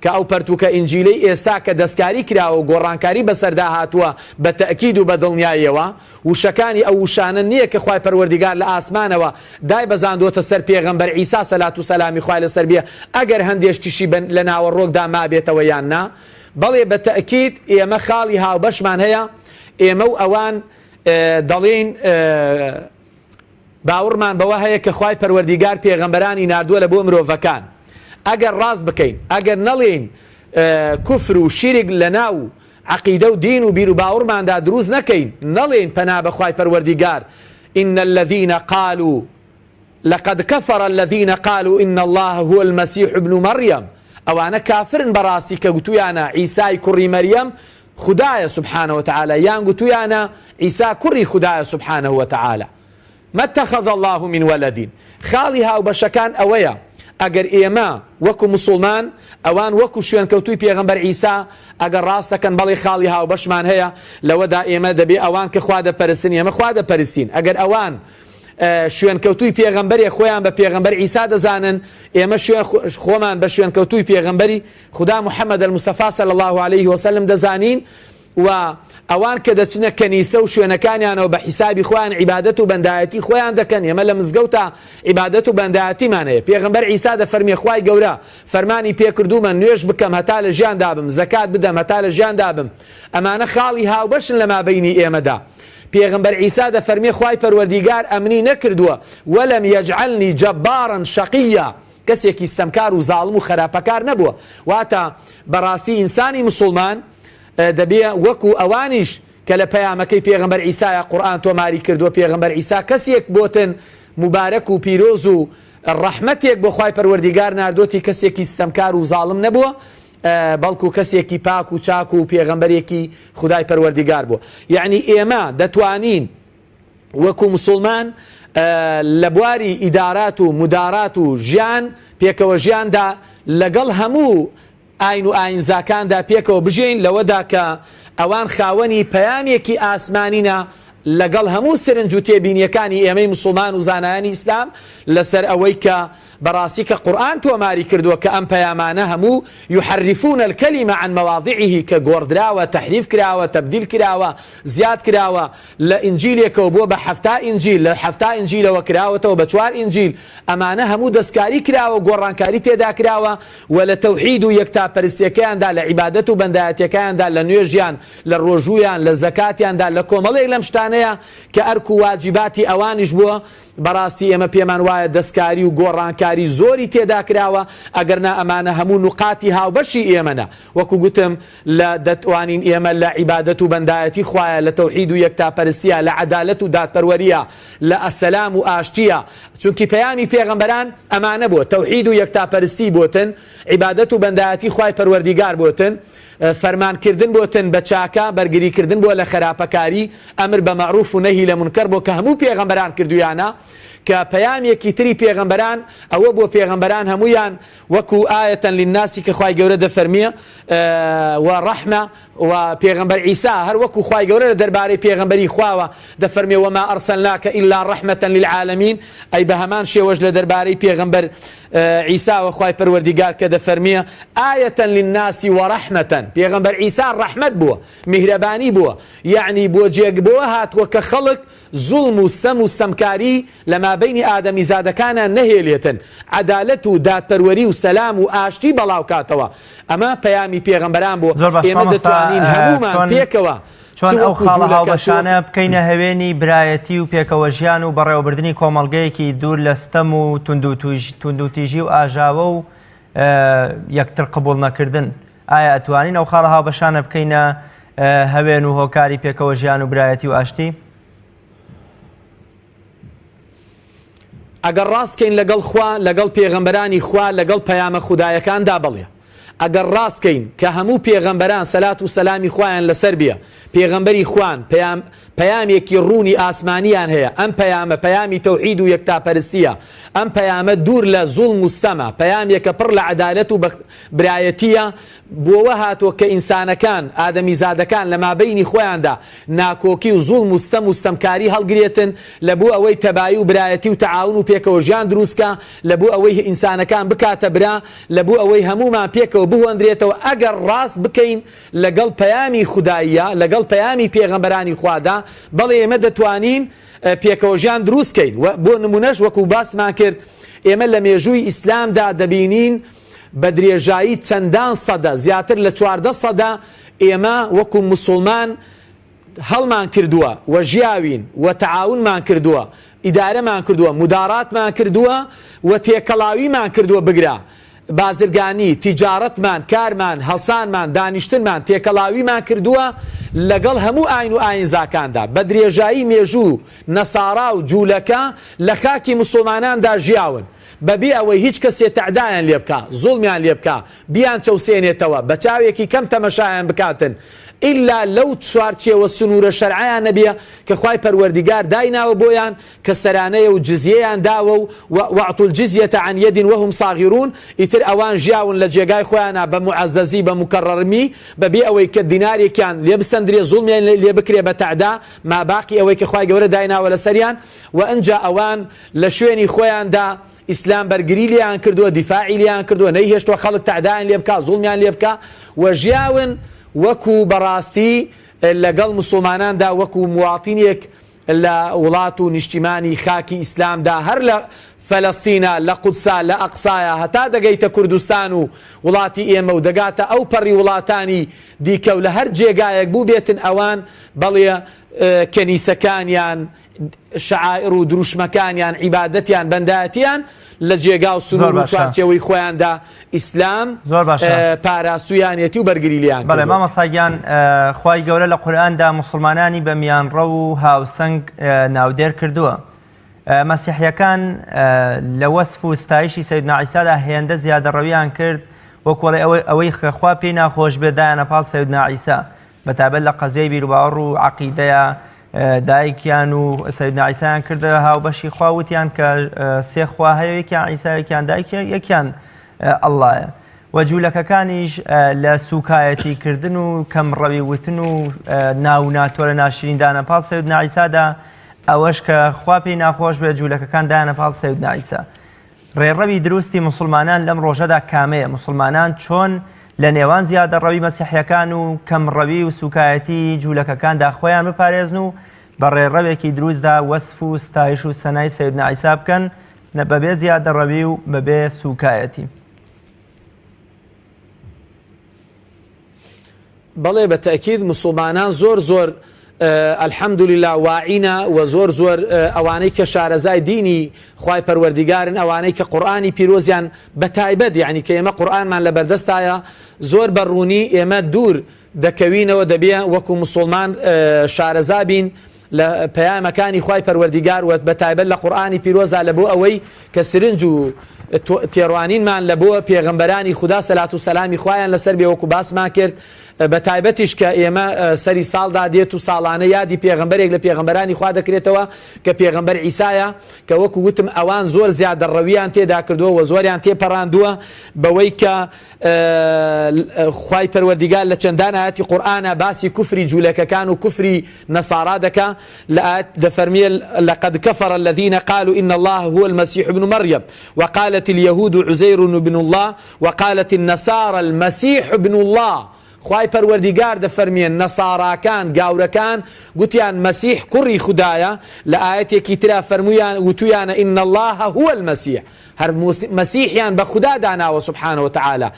کە ئەو پەرتووکە ئینجیلەی ئێستا کە دەستکاری کراوە و گۆڕانکاری بەسەردا هاتووە بە تەئکید و بە دڵنیاییەوە وشەکانی ئەو وشانە نییە کە خوای پەروەردیگار لە ئاسمانەوە دایبەزاندووەتە سەر پێغەمبەر عیسا سەلات و سەلامی خوای لەسەر بێ ئەگەر هەندێ شتیشی بە لە ناوەڕۆکدا مابێتەوە یان نا بەڵێ بە تەئکید ئێمە خاڵی هاوبەشمان هەیە ئێمە و ئەوان دەڵێین باوڕمان بەوە هەیە کە خوای پەروەردیگار پێغەمبەرانی ناردووە لە بۆ مرۆڤەکان ئەگەر ڕاست بکەین ئەگەر نەڵێین کوفر و شیرک لە ناو عەقیدە و دین و بیروباوڕماندا دروست نەکەین نەڵێین پەنا بە خوای پەروەردیگار ان الذین قالوا لقد كفر الذین قالوا ان الله هو المسیح ابن مریم ئەوانە کافرن بەڕاستی کە گوتویانە عیسای کوڕی مەریەم خودایە سبحانە وتعالی یان گوتویانە عیسا کوڕی خودایە سبحانە وتعالی ما اتخذ اللە من ولد خاڵی هاوبەشەکان ئەوەیە ئەگەر ئێمە وەکو موسوڵمان ئەوان وەکو شوێنکەوتووی پێغەمبەر عیسا ئەگەر ڕاستەکەن بەڵێ خاڵی هاوبەشمان هەیە لەوەدا ئێمە دەبێ ئەوان کە خوا دەپەرستن ئێمە خوا دەپەرستین ئەگەر ئەوان شوێنکەوتووی پێغەمبەرێک خۆیان بە پێغەمبەر عیسا دەزانن ئێمە شوێن خۆمان بە شوێنکەوتووی پێغەمبەری خودا محمد المصطفی صلی اللە علیه وسلم دەزانین. و ئەوان کە دەچنە کەنیسە و شوێنەکانیانەوە بە حیسابی خۆیان عیبادەت و بەندایەتی خۆیان دەکەن، ئێمە لە مزگەوتا عیبادەت و بەندایەتیمان هەیە. پێغەمبەر عیسا دەفەرمێ خوای گەورە فەرمانی پێکردوومە نوێژ بکەم هەتا لە ژیاندا بم، زەکات بدەم هەتا لە ژیاندا بم. ئەمانە خاڵی هاوبەشن لە مابەینی ئێمەدا. پێغەمبەر عیسا دەفەرمێ خوای پەروەردیگار ئەمنی نەکردووە، ولم یجعلنی جبارا شقیا، کەسێکی ستەمکار و زاڵم و خەراپەکار نەبووە. واتە بەڕاستی ئینسانی مسوڵمان دەبێ وەکو ئەوانیش کە لە پەیامەکەی پێغەمبەر عیسایە قورئان تۆماری کردووە پێغەمبەر عیسا کەسێک بۆتن موبارەک و پیرۆز و ڕەحمەتێک بۆ خوای پەروەردیگار ناردۆتی کەسێکی ستەمکار و زاڵم نەبووە بەڵکو کەسێکی پاک و چاک و پێغەمبەرێکی خودای پەروەردیگار بووە یعنی ئێمە دەتوانین وەکو مسوڵمان لە بواری ئیدارات و مدارات و ژیان پێکەوە ژیاندا لەگەڵ هەموو ئاین و ئاینزاکاندا پێکەوە بژێین لەوەدا کە ئەوان خاوەنی پەیامێکی ئاسمانینە لەگەڵ هەموو سرنج و تێبینیەکانی ئێمەی مسوڵمان و زانایانی ئیسلام لەسەر ئەوەی کە بەڕاستی کە قورئان تۆماری کردووە کە ئەم پەیامانە هەموو یحرفون الکلم عن مواضعه کە گۆڕدراوە تەحریف کراوە تەبدیل کراوە زیاد کراوە لە ئینجیلێکەوە بووە بە 70 ئینجیل لە 70 ئینجیلەوە کراوەتەوە بە چوار ئینجیل ئەمانە هەموو دەستکاری کراوە گۆڕانکاری تێدا کراوە و لە تەوحید و یەکتاپەرستیەکەیاندا لە عیبادەت و بەندایەتیەکەیاندا لە نوێژیان لە ڕۆژوویان لە زەکاتیاندا لە کۆمەڵێک لەم شتانەیە کە ئەرک و واجیباتی ئەوانیش بووە بەڕاستی ئێمە پێمان وایە دەستکاری و گۆڕانکاری زۆری تێدا کراوە، ئەگەرنا ئەمانە هەموو نوقاتی هاوبەشی ئێمەنە، وەکو گوتم لە دەتوانین ئێمە لە عیبادەت و بەندایەتی خوایە، لە تەوحید و یەکتاپەرستیە، لە عەدالەت و دادپەروەریە، لە سەلام و ئاشتیە، چونکی پەیامی پێغەمبەران ئەمانە بووە، تەوحید و یەکتاپەرستی بۆتن، عیبادەت و بەندایەتی خوای پەروەردیگار بۆتن، فەرمان کردن بۆتن بە چاکە، بەرگری کردن بووە لە خەراپەکاری، ئەمر بە مەعروف و نەهی لە مونکەر بووە کە هەموو پێغەمبەران کردوویانە، کە پەیامێکی تری پێغەمبەران ئەوە بووە پێغەمبەران هەموویان وەکو آیة للناس کە خوای گەورە دەفەرمێ و رحمە و پێغەمبەر عیسا هەر وەکو خوای گەورە لە دەربارەی پێغەمبەری خواوە دەفەرمێ وما ارسلناک الا رحمة للعالمین ئەی بە هەمان شێوەش لە دەربارەی پێغەمبەر عیساوە خوای پەروەردیگار کە دەفەرمێ آیة للناس ورحمة پێغەمبەر عیسا ڕەحمەت بووە میهرەبانی بووە یەعنی بۆ جێگ بۆوە هاتووە کە خەڵک زوڵم و ستەم و ستەمکاری لە مابەینی ئادەمیزادەکانا نەهێلێتن عەدالەت و دادپەروەری و سەلام و ئاشتی بەڵاو کاتەوە ئەمە پەیامی پێغەمبەران بوو زۆر باش ئێمە مامۆستا دەتوانین هەموومان چۆن پێکەوە چ چۆن ئەو وەکو خاڵە جوولەکە چ هاوبەشانە وەکو بکەینە هەوێنی برایەتی و پێکەوەژیان و بەڕێوەبردنی کۆمەڵگەیەکی دوور لە ستەم و توندوتیژی و ئاژاوە و یەکتر قبوڵ نەکردن ئایا ئەتوانین ئەو خاڵە هاوبەشانە بکەینە هەوێن و هۆکاری پێکەوە ژیان و برایەتی و ئاشتی؟ ئەگەر ڕاست کەین لەگەڵ خوا لەگەڵ پێغەمبەرانی خوا لەگەڵ پەیامە خودایەکاندا بەڵێ ئەگەر ڕاست کەین کە هەموو پێغەمبەران سەلات و سەلامی خوایان لەسەر بێ پێغەمبەری خوان پەیام پەیامێکی ڕوونی ئاسمانیان هەیە ئەم پەیامە پەیامی تەوحید و یەکتاپەرستیە ئەم پەیامە دوور لە زوڵم و ستەمە پەیامێکە پڕ لە عەدالەت و برایەتیە بۆوە هاتووە کە ئینسانەکان، ئادەمیزادەکان لە مابەینی خۆیاندا ناکۆکی و زوڵم و ستەم و ستەمکاری هەڵگرێتن، لە بۆ ئەوەی تەبایی و برایەتی و تەعاون و پێکەوە ژیان دروست کا، لە بۆ ئەوەی ئینسانەکان بکاتە برا، لە بۆ ئەوەی هەموومان پێکەوە بهۆنرێتەوە ئەگەر ڕاست بکەین لەگەڵ پەیامی خوداییا، لەگەڵ پەیامی پێغەمبەرانی خوادا، بەڵێ ئێمە دەتوانین پێکەوە ژیان دروست کەین و بۆ نمونەش وەکو باسمان کرد ئێمە لە مێژووی ئیسلامدا دەبینین بە درێژایی چەندان سەدە، زیاتر لە 14 سەدە ئێمە وەکو موسوڵمان هەڵمان کردووە و ژیاوین و تەعاونمان کردووە، ئیدارەمان کردووە، موداراتمان کردووە و تێکەڵاویمان کردووە بگرە بازرگانی، تیجارەتمان، کارمان، هەڵسانمان، دانیشتنمان، تێکەڵاویمان کردووە لەگەڵ هەموو ئاین و ئاینزاکاندا. بە درێژایی مێژوو نەسارا و جوولەکە لە خاکی موسوڵماناندا ژیاون. بەبێ ئەوەی هیچ کەسێ تەعدایان لێ بکا، زوڵمیان لێ بکا، بیانچەوسێنێتەوە، بە چاوێکی کەم تەمەشایان بکاتن، ئیلا لەو چوارچێوە سنوورە شەرعەیان نەبێ کە خوای پەروەردیگار دایناوە بۆیان کە سەرانەیە و جزیەیان داوە و واعطوا الجزیە عن ید وهم صاغرون، ئیتر ئەوان ژیاون لە جێگای خۆیانا بە موعەزەزی بە موکەڕەرمی بەبێ ئەوەی کە دینارێکیان لێ بسەندرێ زوڵمیان لێ بکرێ بە تەعدا ماباقی ئەوەی کە خوای گەورە دایناوە لەسەریان وە ئنجا ئەوان لە شوێنی خۆیاندا ئیسلام بەرگری لێیان کردووە، دیفاعی لێیان کردووە، نەیهێشتووە خەڵک تەعدایان لێ بکا، زوڵمیان لێ بکا و ژیاون وەکو بەڕاستی. لەگەڵ موسڵماناندا وەکو مواطینێک لە وڵات و نیشتیمانی خاکی ئیسلامدا هەر لە فەلەستینا لە قودسا لە ئەقسایا هەتا دەگەیتە کوردستان و وڵاتی ئێمە و دەگاتە ئەو پەڕی وڵاتانی دیکە و لە هەر جێگایەک بووبێتن ئەوان بەڵێ کەنیسەکانیان شەعائر و دروشمەکانیان، عیبادەتیان، بەندایەتیان لە جێگا و زۆر سنوور و باشە. چوارچێوەی خۆیاندا ئیسلام زۆر باشە. پاراستوویانێتی و بەرگری لێیان بەڵێ کردووە. مامۆستا گیان خوای گەورە لە قورئاندا موسڵمانانی بە میانڕەو و هاوسەنگ ناودێر کردووە. مەسیحیەکان لە وەسف و ستایشی سەیدنا عیسادا هێندە زیادەڕەویان کرد وەکو ئەڵێ ئەوەی کە خوا پێی ناخۆش بێت دایانە پاڵ سەیدنا عیسا بەتایبەت لە قەزیەی بیروباوەڕ و عەقیدەیە دایکیان و سەیدنا عیسایان کردە هاوبەشی خوا وتیان کە سێ خوا هەیە یەکیان عیسا یەکیان دایکیان یەکیان ئەڵڵایە و جوولەکەکانیش لە سوکایەتی کردن و کەمڕەوی وتن و ناو ناتۆرە ناشرین دانە پاڵ سەیدنا عیسادا ئەوەش کە خوا پێی ناخۆش بێت جوولەکەکان دایانە پاڵ سەیدنا عیسا ڕێڕەوی دروستی موسڵمانان لەم ڕۆژەدا کامەیە؟ موسڵمانان چۆن لە نێوان زیادەڕەوی مەسیحیەکان و کەمڕەوی و سوکایەتی جولەکەکاندا خۆیان بپارێزن و بە ڕێڕەوێکی دروستدا وەسف و ستایش و سەنای سەیدنا عیسا بکەن بەبێ زیادەڕەوی و بەبێ سوکایەتی؟ بەڵێ بە تەئکید موسڵمانان زۆر زۆر الحمدللە واعینە وە زۆر زۆر ئەوانەی کە شارەزای دینی خوای پەروەردیگارن ئەوانەی کە قورئانی پیرۆزیان بە تایبەت یعنی کە ئێمە قورئانمان لە بەردەستایە زۆر بە ڕوونی ئێمە دوور دەکەوینەوە دەبێ وەکو موسڵمان شارەزا بین لە پەیامەکانی خوای پەروەردیگار وە بەتایبەت لە قورئانی پیرۆزا لە بۆ ئەوەی کە سرنج و تێڕوانینمان لە بۆ پێغەمبەرانی خودا سەلات و سەلامی خوایان لەسەر بێ وەکو باسمان کرد بە تایبەتیش کە ئێمە سەری ساڵدا دێت و ساڵانە یادی پێغەمبەرێک لە پێغەمبەرانی خوا دەکرێتەوە کە پێغەمبەر عیسایە کە وەکو وتم ئەوان زۆر زیادەڕەویان تێدا کردووە وە زۆریان تێپەڕاندووە بەوەی کە خوای پەروەردیگار لە چەندان ئایەتی قورئانا باسی کوفری جولەکەکان و کوفری نەسارا دەکا لە ئایەت دەفەرمیێ لقد كفر الذين قالوا إن الله هو المسيح ابن مريم وقالت اليهود عزير ابن الله وقالت النصارى المسيح ابن الله خوای پەروەردیگار دەفەرمیێ نەساراکان گاورەکان گوتیان مەسیح کوڕی خودایە لە ئایەتێکی ترا فەرموویان وتویانە إن الله هو المسيح هەر مەسیحیان بە خودا داناوە سبحانە وتعالی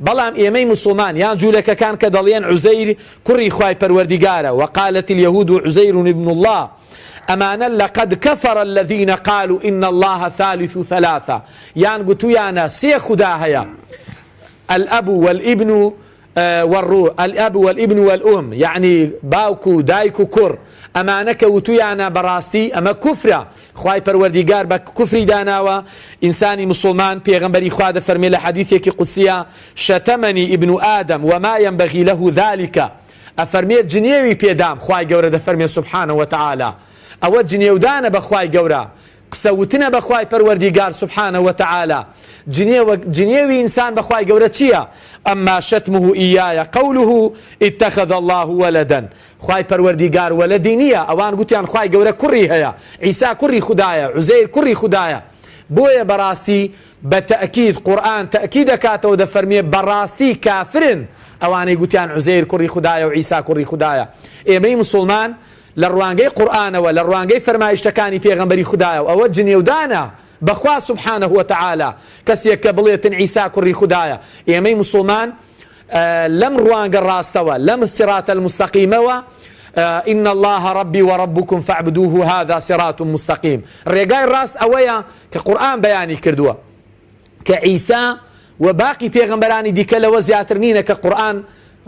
بەڵام ئێمەی موسڵمان یان جولەکەکان کە دەڵێن عوزەیر کوڕی خوای پەروەردیگارە وقالت اليهود عزیر ابن اللە ئەمانە لقد كفر الذين قالوا ان الله ثالث ثلاثة یان گوتویانە سێ خودا هەیە الأب والابن والروح الاب والابن والام یەعنی باوک و دایک و کوڕ ئەمانە کە وتویانە بەڕاستی ئەمە کوفرە خوای پەروەردیگار بە کوفری داناوە ئینسانی موسڵمان پێغەمبەری خوا دەفەرمێ لە حەدیثێکی قودسیە شتمنی ابن آدم وما ينبغي له ذلك ئەفەرمێ جنێوی پێدام خوای گەورە دەفەرمێ سبحانە وتعالی ئەوە جنێودانە بە خوای گەورە قسە وتنە بە خوای پەروەردیگار سبحانە وتعالی جنێوە جنێوی ئینسان بە خوای گەورە چیە اما شتمه ایای قوله اتخذ اللە ولدا خوای پەروەردیگار وەلەدی نیە ئەوان گوتیان خوای گەورە کوڕی هەیە عیسا کوڕی خودایە عوزەیر کوڕی خودایە بۆیە بەڕاستی بە تەئکید قورئان تەئکید دەکاتەوە دەفەرموێ بەڕاستی کافرن ئەوانەی گوتیان عوزەیر کوڕی خودایە و عیسا کوڕی خودایە ئێمەی موسڵمان لە ڕوانگەی قورئانەوە، لە ڕوانگەی فەرمایشتەکانی پێغەمبەری خودایەوە، ئەوە جنێودانە بە خوا سبحانە وتعالی، کەسێک کە بڵێتن عیسا کوڕی خودایە، ئێمەی موسڵمان لەم ڕوانگە ڕاستەوە، لەم صراط المستقیمەوە، ان اللە ربی وربکم فاعبدوه هذا صراط مستقیم، ڕێگای ڕاست ئەوەیە کە قورئان بەیانی کردووە. کە عیسا و باقی پێغەمبەرانی دیکە لەوە زیاتر نینە کە قورئان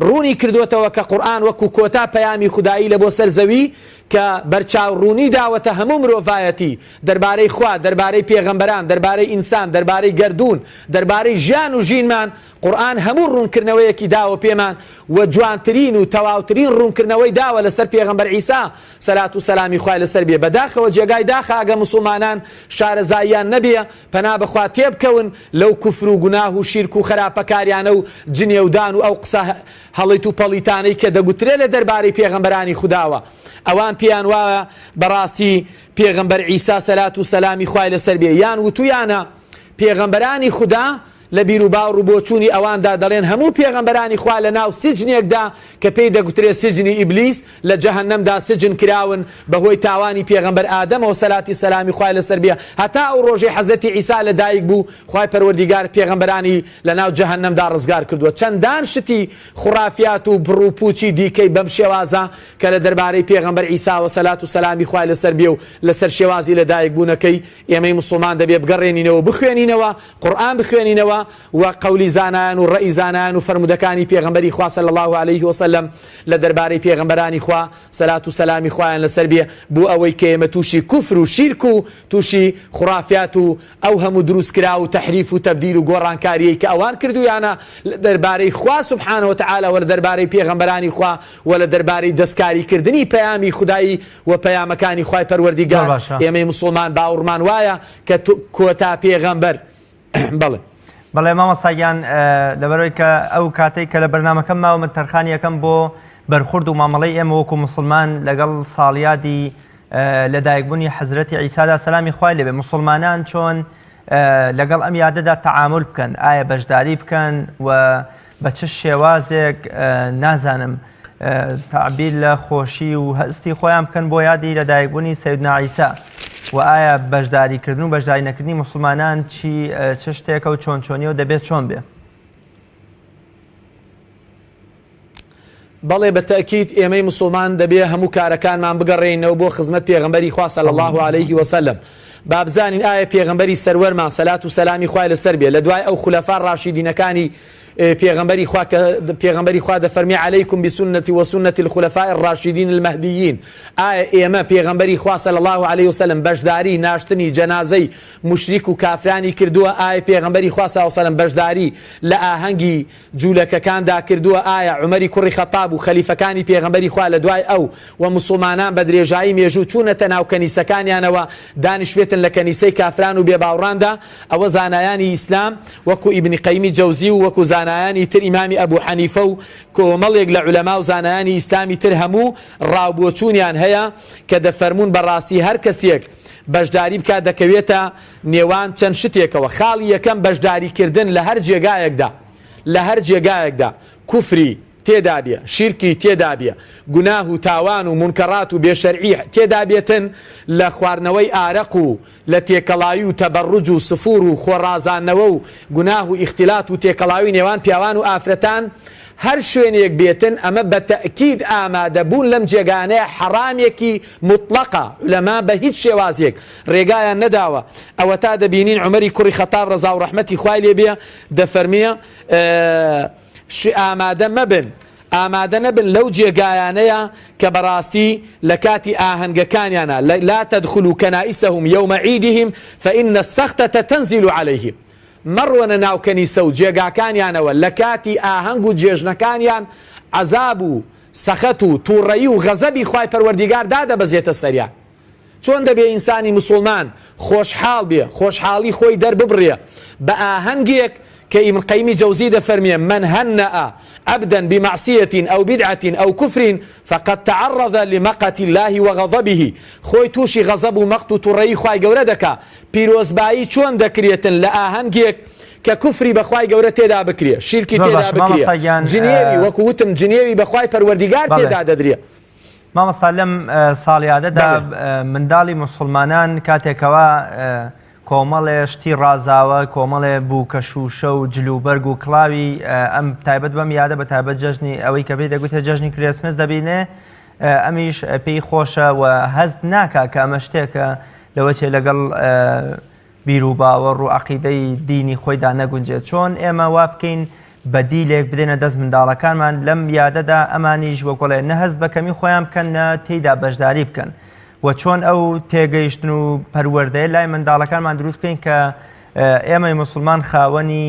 ڕوونی کردۆتەوە کە قورئان وەکو کۆتا پەیامی خودایی لە بۆ سەر زەوی کە بەرچاو ڕوونی داوەتە هەموو مرۆڤایەتی دەربارەی خوا دەربارەی پێغەمبەران دەربارەی ئینسان دەربارەی گەردوون دەربارەی ژیان و ژینمان قورئان هەموو ڕوونکردنەوەیەکی داوە پێمان و جوانترین و تەواوترین ڕوونکردنەوەی داوە لەسەر پێغەمبەر عیسا سەلات و سەلامی خوای لەسەر بێ بەداخەوە جێگای داخە ئەگە موسڵمانان شارەزاییان نەبێ پەنا بەخوا تێبکەون لەو کوفر و گوناه و شیرک و خەراپەکاریانە و جنێودان و ئەو قسە هەڵیت و پەڵیتانەی کە دەگوترێ لە دەربارەی پێغەمبەرانی خوداوە ئەوان پێیان وایە بەڕاستی پێغەمبەر عیسا سەلات و سەلامی خوای لەسەر بێ یان وتویانە پێغەمبەرانی خودا. لە بیروباوڕ و بۆچوونی ئەواندا دەڵێن هەموو پێغەمبەرانی خوا لە ناو سجنێکدا کە پێی دەگوترێ سجنی ئیبلیس لە جەهەنەمدا سجن کراون بەهۆی تاوانی پێغەمبەر ئادەمەوە سەلاتی و سەلامی خوای لەسەر بێ هەتا ئەو ڕۆژەی حەزرەتی عیسا لە دایک بوو خوای پەروەردیگار پێغەمبەرانی لە ناو جەهەنەمدا ڕزگار کردووە چەندان شتی خوڕافیات و بڕ و پوچی دیکەی بەم شێوازە کە لە دەربارەی پێغەمبەر عیساوە سەلات و سەلامی خوای لەسەر بێ و لەسەر شێوازی لە دایک بوونەکەی ئێمەی موسڵمان دەبێ بگەڕێنینەوە و بخوێنینەوە قورئان بخوێنینەوە و قەولی زانایان و ڕەئی زانایان و فەرموودەکانی پێغەمبەری خوا صلی اللە علیه وسلم لە دەربارەی پێغەمبەرانی خوا سەلات و سەلامی خوایان لەسەر بێ بۆ ئەوەی کە ئێمە تووشی کوفر و شیرک و تووشی خوڕافیات و ئەو هەموو دروستکراو و تەحریف و تەبدیل و گۆڕانکاریەی کە ئەوان کردوویانە لە دەربارەی خوا سبحانە وتعالی و لە دەربارەی پێغەمبەرانی خوا و لە دەربارەی دەستکاری کردنی پەیامی خودایی و پەیامەکانی خوای زۆر پەروەردیگار باشە. ئێمەی موسڵمان باوڕمان وایە کە کۆتا پێغەمبەر بەڵێ. بەڵێ مامۆستا گیان لەبەرئەوەی کە ئەو کاتەی کە لە بەرنامەکەم ماوە من تەرخانی ئەکەم بۆ بەرخورد و مامەڵەی ئێمە وەکو موسڵمان لەگەڵ ساڵیادی لەدایکبوونی حەزرەتی عیسادا سەلامی خوای لێبێ موسڵمانان چۆن لەگەڵ ئەم یادەدا تەعامول بکەن ئایا بەشداری بکەن و بە چ شێوازێک نازانم تەعبیر لە خۆشی و هەستی خۆیان بکەن بۆ یادی لەدایکبوونی سەیدنا عیسا و ئایا بەشداریکردن و بەشداری نەکردنی موسڵمانان چی چ شتێکە و چۆن چۆنیە و دەبێت چۆن بێ؟ بەڵێ بە تەئکید ئێمەی موسڵمان دەبێ هەموو کارەکانمان بگەڕێینەوە بۆ خزمەت پێغەمبەری خوا صلی اللە علیه وسلم با بزانین ئایا پێغەمبەری سەروەرمان سەلات و سەلامی خوای لەسەر بێ لە دوای ئەو خولەفا ڕاشیدینەکانی پێغەمبەری خوا کە پێغەمبەری خوا دەفەرمی علیکم بسنتی وسنة الخلفاء الراشدین المهدیین ئایا ئێمە پێغەمبەری خوا صلی اللە علیه وسلم بەشداری ناشتنی جەنازەی موشریک و کافرانی کردووە ئایا پێغەمبەری خوا صلی اللە علیه وسلم بەشداری لە ئاهەنگی جولەکەکاندا کردووە، ئایا عومەری کوڕی خەتاب و خەلیفەکانی پێغەمبەری خوا لە دوای ئەو و موسڵمانان بە درێژایی مێژوو چوونەتە ناو کەنیسەکانیانەوە دانیشبێتن لە کەنیسەی کافران و بێباوڕاندا؟ ئەوە زانایانی ئیسلام وەکو ئیبنی قەیمی جەوزی و وەکو زانایانی تر ئیمامی ئەبو حەنیفە و کۆمەڵێک لە عولەما و زانایانی ئیسلامی تر هەموو ڕاوبۆچوونیان هەیە کە دەفەرموون بەڕاستی هەر کەسێک بەشداری بکات دەکەوێتە نێوان چەند شتێکەوە، خاڵی یەکەم بەشداریکردن لە هەر جێگایەکدا لە هەر جێگایەکدا کوفری تێدابێ، شیرکی تێدابێ، گوناه و تاوان و مونکەڕات و بێ شەرعی تێدابێتن، لە خواردنەوەی ئارەق و لە تێکەڵاوی و تەبەڕوج و سفور و خۆ ڕازاندنەوە و گوناه و ئیختیلات و تێکەڵاوی نێوان پیاوان و ئافرەتان، هەر شوێنێک بێتن ئەمە بە تەئکید ئامادە بوون لەم جێگانەیە حەڕامێکی موتڵەقە، عولەما بە هیچ شێوازێک ڕێگایان نەداوە، ئەوەتا دەبینین عومەری کوڕی خەتاب ڕەزاو ڕەحمەتی خوای لێ بێ دەفەرمێ، ش ئامادە مەبن، ئامادە نەبن لەو جێگایانەیا کە بەڕاستی لە کاتی ئاهەنگەکانیانا، لا تدخلوا کنائسهم یوم عیدهم فان السخطة تنزل علیهم، مەڕۆنە ناو کەنیسە و جێگاکانیانەوە لە کاتی ئاهەنگ و جێژنەکانیان عەزاب و سەخەت و توڕەیی و غەزەبی خوای پەروەردیگار دادەبەزێتە سەریان. چۆن دەبێ ئینسانی موسوڵمان خۆشحاڵ بێ، خۆشحاڵی خۆی دەرببڕێ بە ئاهەنگێک کە ئیبن قەیمی جەوزی دەفەرموێ، من هنئ عبدا بمعصیە او بدعە او کفر فقد تعرض لمقت اللە وغضبه، خۆی تووشی غەزەب و مەقت و توڕەیی خوای گەورە دەکا، پیرۆزبایی چۆن دەکرێتن لە ئاهەنگێک کە کوفری بە خوای گەورە تێدا بکرێ، شیرکی زۆر تێدا باشە بکرێ، مامۆستا گیان جنێوی وەکو وتم جنێوی بە خوای پەروەردیگار بەڵێ. تێدا دەدرێ. مامۆستا لەم ساڵیادەدا منداڵی موسڵمانان کاتێکەوە کۆمەڵێ شتی ڕازاوە کۆمەڵێ بووکە شووشە و جلوبەرگ و کڵاوی ئەم تایبەت بەم یادە بە تایبەت جەژنی ئەوەی کە پێی دەگوتێ جەژنی Christmas دەبینێ ئەمیش پێی خۆشە و هەست ناکا کە ئەمە شتێکە لەوە چێ لەگەڵ بیروباوەڕ و عەقیدەی دینی خۆیدا نەگونجێت، چۆن ئێمە وا بکەین بەدیلێک بدەینە دەست منداڵەکانمان لەم یادەدا ئەمانیش وەکۆڵێ نە هەست بە کەمی خۆیان بکەن نە تێیدا بەشداری بکەن و چۆن ئەو تێگەیشتن و پەروەردەیە لای منداڵەکانمان دروست بکەین کە ئێمەی موسڵمان خاوەنی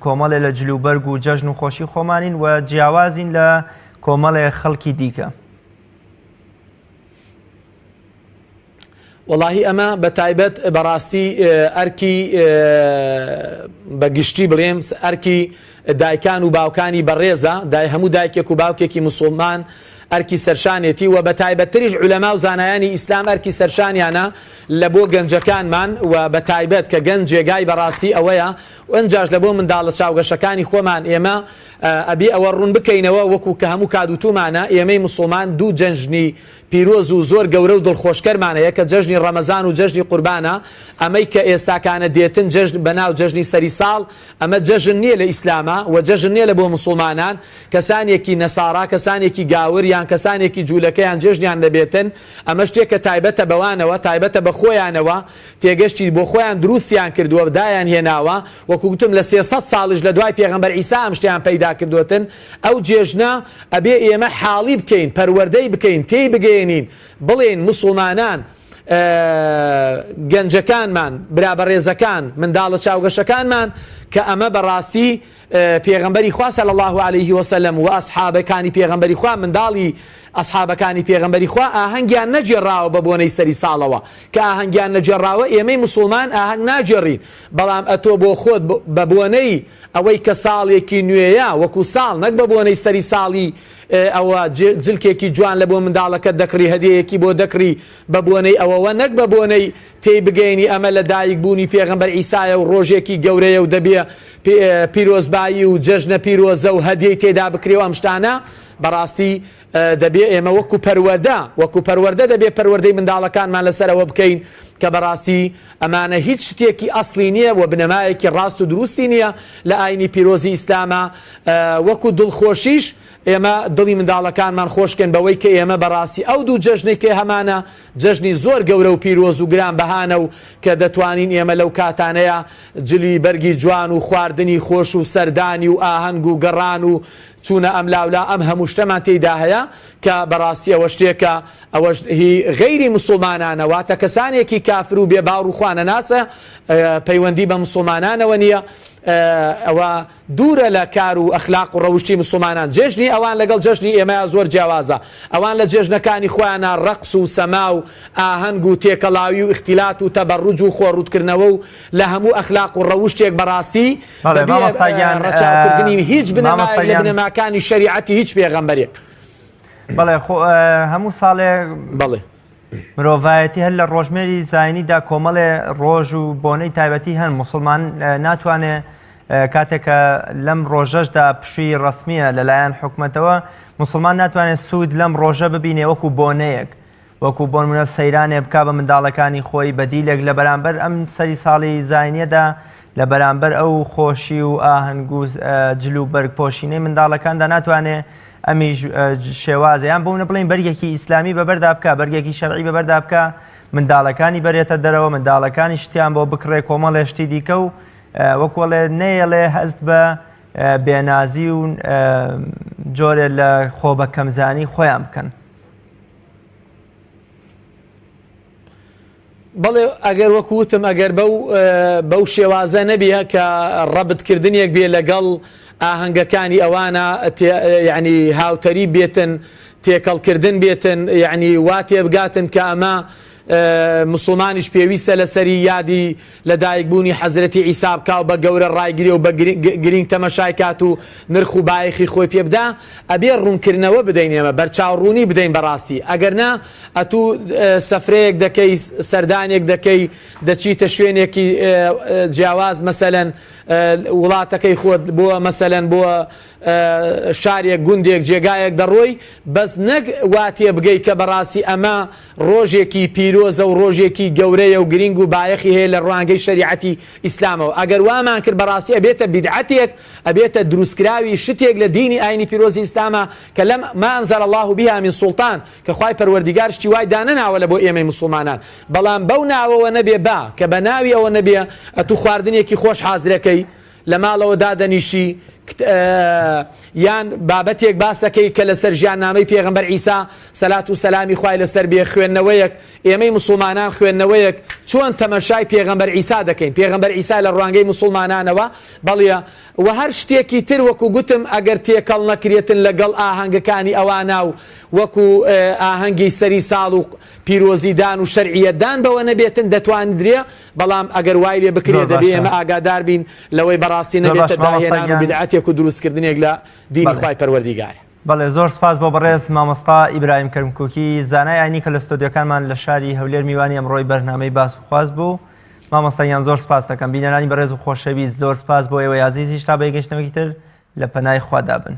کۆمەڵێ لە جلوبەرگ و جەژن و خۆشی خۆمانین و جیاوازین لە کۆمەڵێ خەڵکی دیکە. وەڵاهی ئەمە بە تایبەت بەڕاستی ئەرکی بە گشتی بڵێم ئەرکی دایکان و باوکانی بەڕێزە دای هەموو دایکێک و باوکێکی مسوڵمان. ئەرکی سەرشانێتی وە بەتایبەتتریش عولەما و زانایانی ئیسلام ئەرکی سەرشانیانە لە بۆ گەنجەکانمان و بەتایبەت کە گەنج جێگای بەڕاستی ئەوەیە ئنجاش لە بۆ منداڵە چاوگەشەکانی خۆمان ئێمە ئەبێ ئەوە ڕوون بکەینەوە وەکو کە هەموو کات وتومانە ئێمەی موسڵمان دوو جەژنی پیرۆز و زۆر گەورە و دڵخۆشکەرمان هەیە کە جەژنی ڕەمەزان و جەژنی قوربانە ئەمەی کە ئێستاکانە دێتن جەژن بەناو جەژنی سەری ساڵ ئەمە جەژن نیە لە ئیسلاما وە جەژن نیە لە بۆ موسڵمانان کەسانێکی نەسارا کەسانێکی گاور یان کەسانێکی جولەکە یان جەژنیان دەبێتن ئەمە شتێکە تایبەتە بەوانەوە تایبەتە بە خۆیانەوە تێگەشتی بۆ خۆیان دروستیان کردووە دایان هێناوە وەکو گوتم لە 300 ساڵیش لە دوای پێغەمبەر عیسا ئەم شتیان پەیدا کردوتن ئەو جێژنە ئەبێ ئێمە حاڵی بکەین پەروەردەی بکەین تێی بگەیەنین بڵێین موسڵمانان گەنجەکانمان، برا بەڕێزەکان، منداڵە چاوگەشەکانمان کە ئەمە بەڕاستی پێغەمبەری خوا صلی اللە علیه وسلم و ئەسحابەکانی پێغەمبەری خوا منداڵی ئەسحابەکانی پێغەمبەری خوا ئاهەنگیان نەگێڕاوە بە بۆنەی سەری ساڵەوە کە ئاهەنگیان نەگێڕاوە ئێمەی موسڵمان ئاهەنگ ناگێڕین بەڵام ئەتۆ بۆ خۆت بە بۆنەی ئەوەی کە ساڵێکی نوێیە وەکو ساڵ نەک بە بۆنەی سەری ساڵی ئەوە جلکێکی جوان لە بۆ منداڵەکەت دەکڕی هەدیەیەکی بۆ دەکڕی بە بۆنەی ئەوەوە نەک بە بۆنەی تێی بگەیەنی ئەمە لە دایک بوونی پێغەمبەر عیسایە و ڕۆژێکی گەورەیە و دەبێ پیرۆزبایی و جەژنە پیرۆزە و هەدیەی تێدا بکرێ و ئەم شتانە بەڕاستی دەبێ ئێمە وەکو پەروەردە وەکو پەروەردە دەبێ پەروەردەی منداڵەکانمان لەسەر ئەوە بکەین کە بەڕاستی ئەمانە هیچ شتێکی ئەسڵی نییە و بنەمایەکی ڕاست و دروستی نییە لە ئاینی پیرۆزی ئیسلامە وەکو دڵخۆشیش ئێمە دڵی منداڵەکانمان خۆشکەین بەوەی کە ئێمە بەڕاستی ئەو دوو جەژنەی کە هەمانە جەژنی زۆر گەورە و پیرۆز و گران بەهانە و کە دەتوانین ئێمە لەو کاتانەیە جلی بەرگی جوان و خواردنی خۆش و سەردانی و ئاهەنگ و گەڕان و چوونە ئەملاولا ئەم هەموو شتەمان تێیدا هەیە کە بەڕاستی ئەوە شتێکە ئەوەش هی غەیری موسوڵمانانە واتە کەسانێکی کافر و بێ باوڕ و خوا نەناسە پەیوەندی بە موسوڵمانانەوە نییە ئەوە دوورە لە کار و ئەخلاق و ڕەوشتی موسوڵمانان جێژنی ئەوان لەگەڵ جەژنی ئێمەیا زۆر جیاوازە ئەوان لە جێژنەکانی خۆیانا ڕەقس و سەما و ئاهەنگ و تێکەڵاوی و ئیختیلات و تەبەڕوج و خۆڕووتکردنەوە و لە هەموو ئەخلاق و ڕەوشتێک بەڕاستی بەڵێ بەبێ مامۆستا گیان ڕەچاوکردنی هیچ مامۆستا بنەمایەک لە گیان بنەماکانی شەریعەتی هیچ پێغەمبەرێک. بەڵێ خۆ هەموو ساڵێ بەڵێ. مرۆڤایەتی هەر لە ڕۆژمێری زاینیدا کۆمەڵێ ڕۆژ و بۆنەی تایبەتی هەن موسڵمان ناتوانێ کاتێک کە لەم ڕۆژەشدا پشووی ڕەسمییە لەلایەن حکومەتەوە موسڵمان ناتوانێت سوود لەم ڕۆژە ببینێ وەکو بۆنەیەک وەکو بۆنمونە سەیرانێ بکا بە منداڵەکانی خۆی بەدیلێک لە بەرامبەر ئەم سەری ساڵی زاینیەدا لە بەرامبەر ئەو خۆشی و ئاهەنگ و جل و بەرگ پۆشینەی منداڵەکاندا ناتوانێ ئەمیش شێوازە یان بۆ منە بڵین بەرگێکی ئیسلامی بەبەردا بکە بەرگێکی شەرعی بەبەردا بکە منداڵەکانی بەرێتە دەرەوە منداڵەکانی شتیان بۆ بکڕێ کۆمەڵێ شتی دیکە و وەکوەڵێ نەیەڵێ هەست بە بێنازی و جۆرێ لە خۆ بە کەمزانی خۆیان بکەن. بەڵێ ئەگەر وەکو وتم ئەگەر بەو بەو شێوازە نەبێ کە ڕەبت کردنێک بێ لەگەڵ ئاهەنگەکانی ئەوانە یعنی هاوتەری بێتن تێکەڵکردن بێتن یعنی وا تێبگاتن کە ئەمە مسلمانیش پێویستە لەسەری یادی لە دایک بوونی حەزرەتی عیسا بکا و بە گەورە ڕایگرێ و بە گرینگ تەمەشای کات و نرخ و بایەخی خۆی پێ بدا ئەبێ ڕوونکردنەوە بدەین ئێمە بەرچاو ڕوونی بدەین بەڕاستی ئەگەر نا ئەتوو سەفرەیەک دەکەی سەردانێک دەکەی دەچیتە شوێنێکی جیاواز مەسەلەن وڵاتەکەی خۆت بۆ مەسەلەن بۆ شارێک گوندێک جێگایەک دەڕۆی بەس نەک وا تێبگەی کە بەڕاستی ئەمە ڕۆژێکی پیرۆزە و ڕۆژێکی گەورەیە و گرینگ و بایەخی هەیە لە ڕوانگەی شەریعەتی ئیسلامەوە ئەگەر وامان کرد بەڕاستی ئەبێتە بیدعەتێک ئەبێتە دروستکراوی شتێک لە دینی ئاینی پیرۆزی ئیسلاما کە لەم ما انزل الله بها من سلطان کە خوای پەروەردیگار شتی وای دانەناوە لە بۆ ئێمەی موسڵمانان بەڵام بەو ناوەوە نەبێ با کە بە ناوی ئەوە نەبێ ئەتوو خواردنێکی خۆش حازرەکەی لە ماڵەوە دادەنیشی یان بابەتێک باسەکەی کە لەسەر ژیاننامەی پێغەمبەر عیسا سەلات و سەلامی خوای لەسەر بێ خوێندنەوەیەک ئێمەی موسڵمانان خوێندنەوەیەک چۆن تەمەشای پێغەمبەر عیسا دەکەین پێغەمبەر عیسا لە ڕوانگەی موسڵمانانەوە بەڵیە وە هەر شتێکی تر وەکو گوتم ئەگەر تێکەڵ نەکرێتن لەگەڵ ئاهەنگەکانی ئەوانە و وەکو ئاهەنگی سەری ساڵ و پیرۆزیدان و شەرعیەتدان بەوە نەبێتن دەتواندرێ بەڵام ئەگەر وای لێ بکرێ زۆر دەبێ باشە. ئێمە ئاگادار بین لەوەی بەڕاستی زۆر نەبێتە باشە مامۆستا داهێنان و گیان. بیدعەتێک و دروستکردنێک لە دینی بەڵێ. خوای پەروەردیگار. بەڵێ زۆر سپاس بۆ بەڕێز مامۆستا ئیبراهیم کەرمکوکی زانای ئاینی کە لە ستۆدیۆکانمان لە شاری هەولێر میوانی ئەمڕۆی بەرنامەی باس و خواست بوو. مامۆستا گیان زۆر سپاس دەکەم. بینەرانی بەڕێز و خۆشەویست زۆر سپاس بۆ ئێوەی ئازیزیش تا بەیەکگەیشتنەوەکی تر لە پەنای خوادا بن.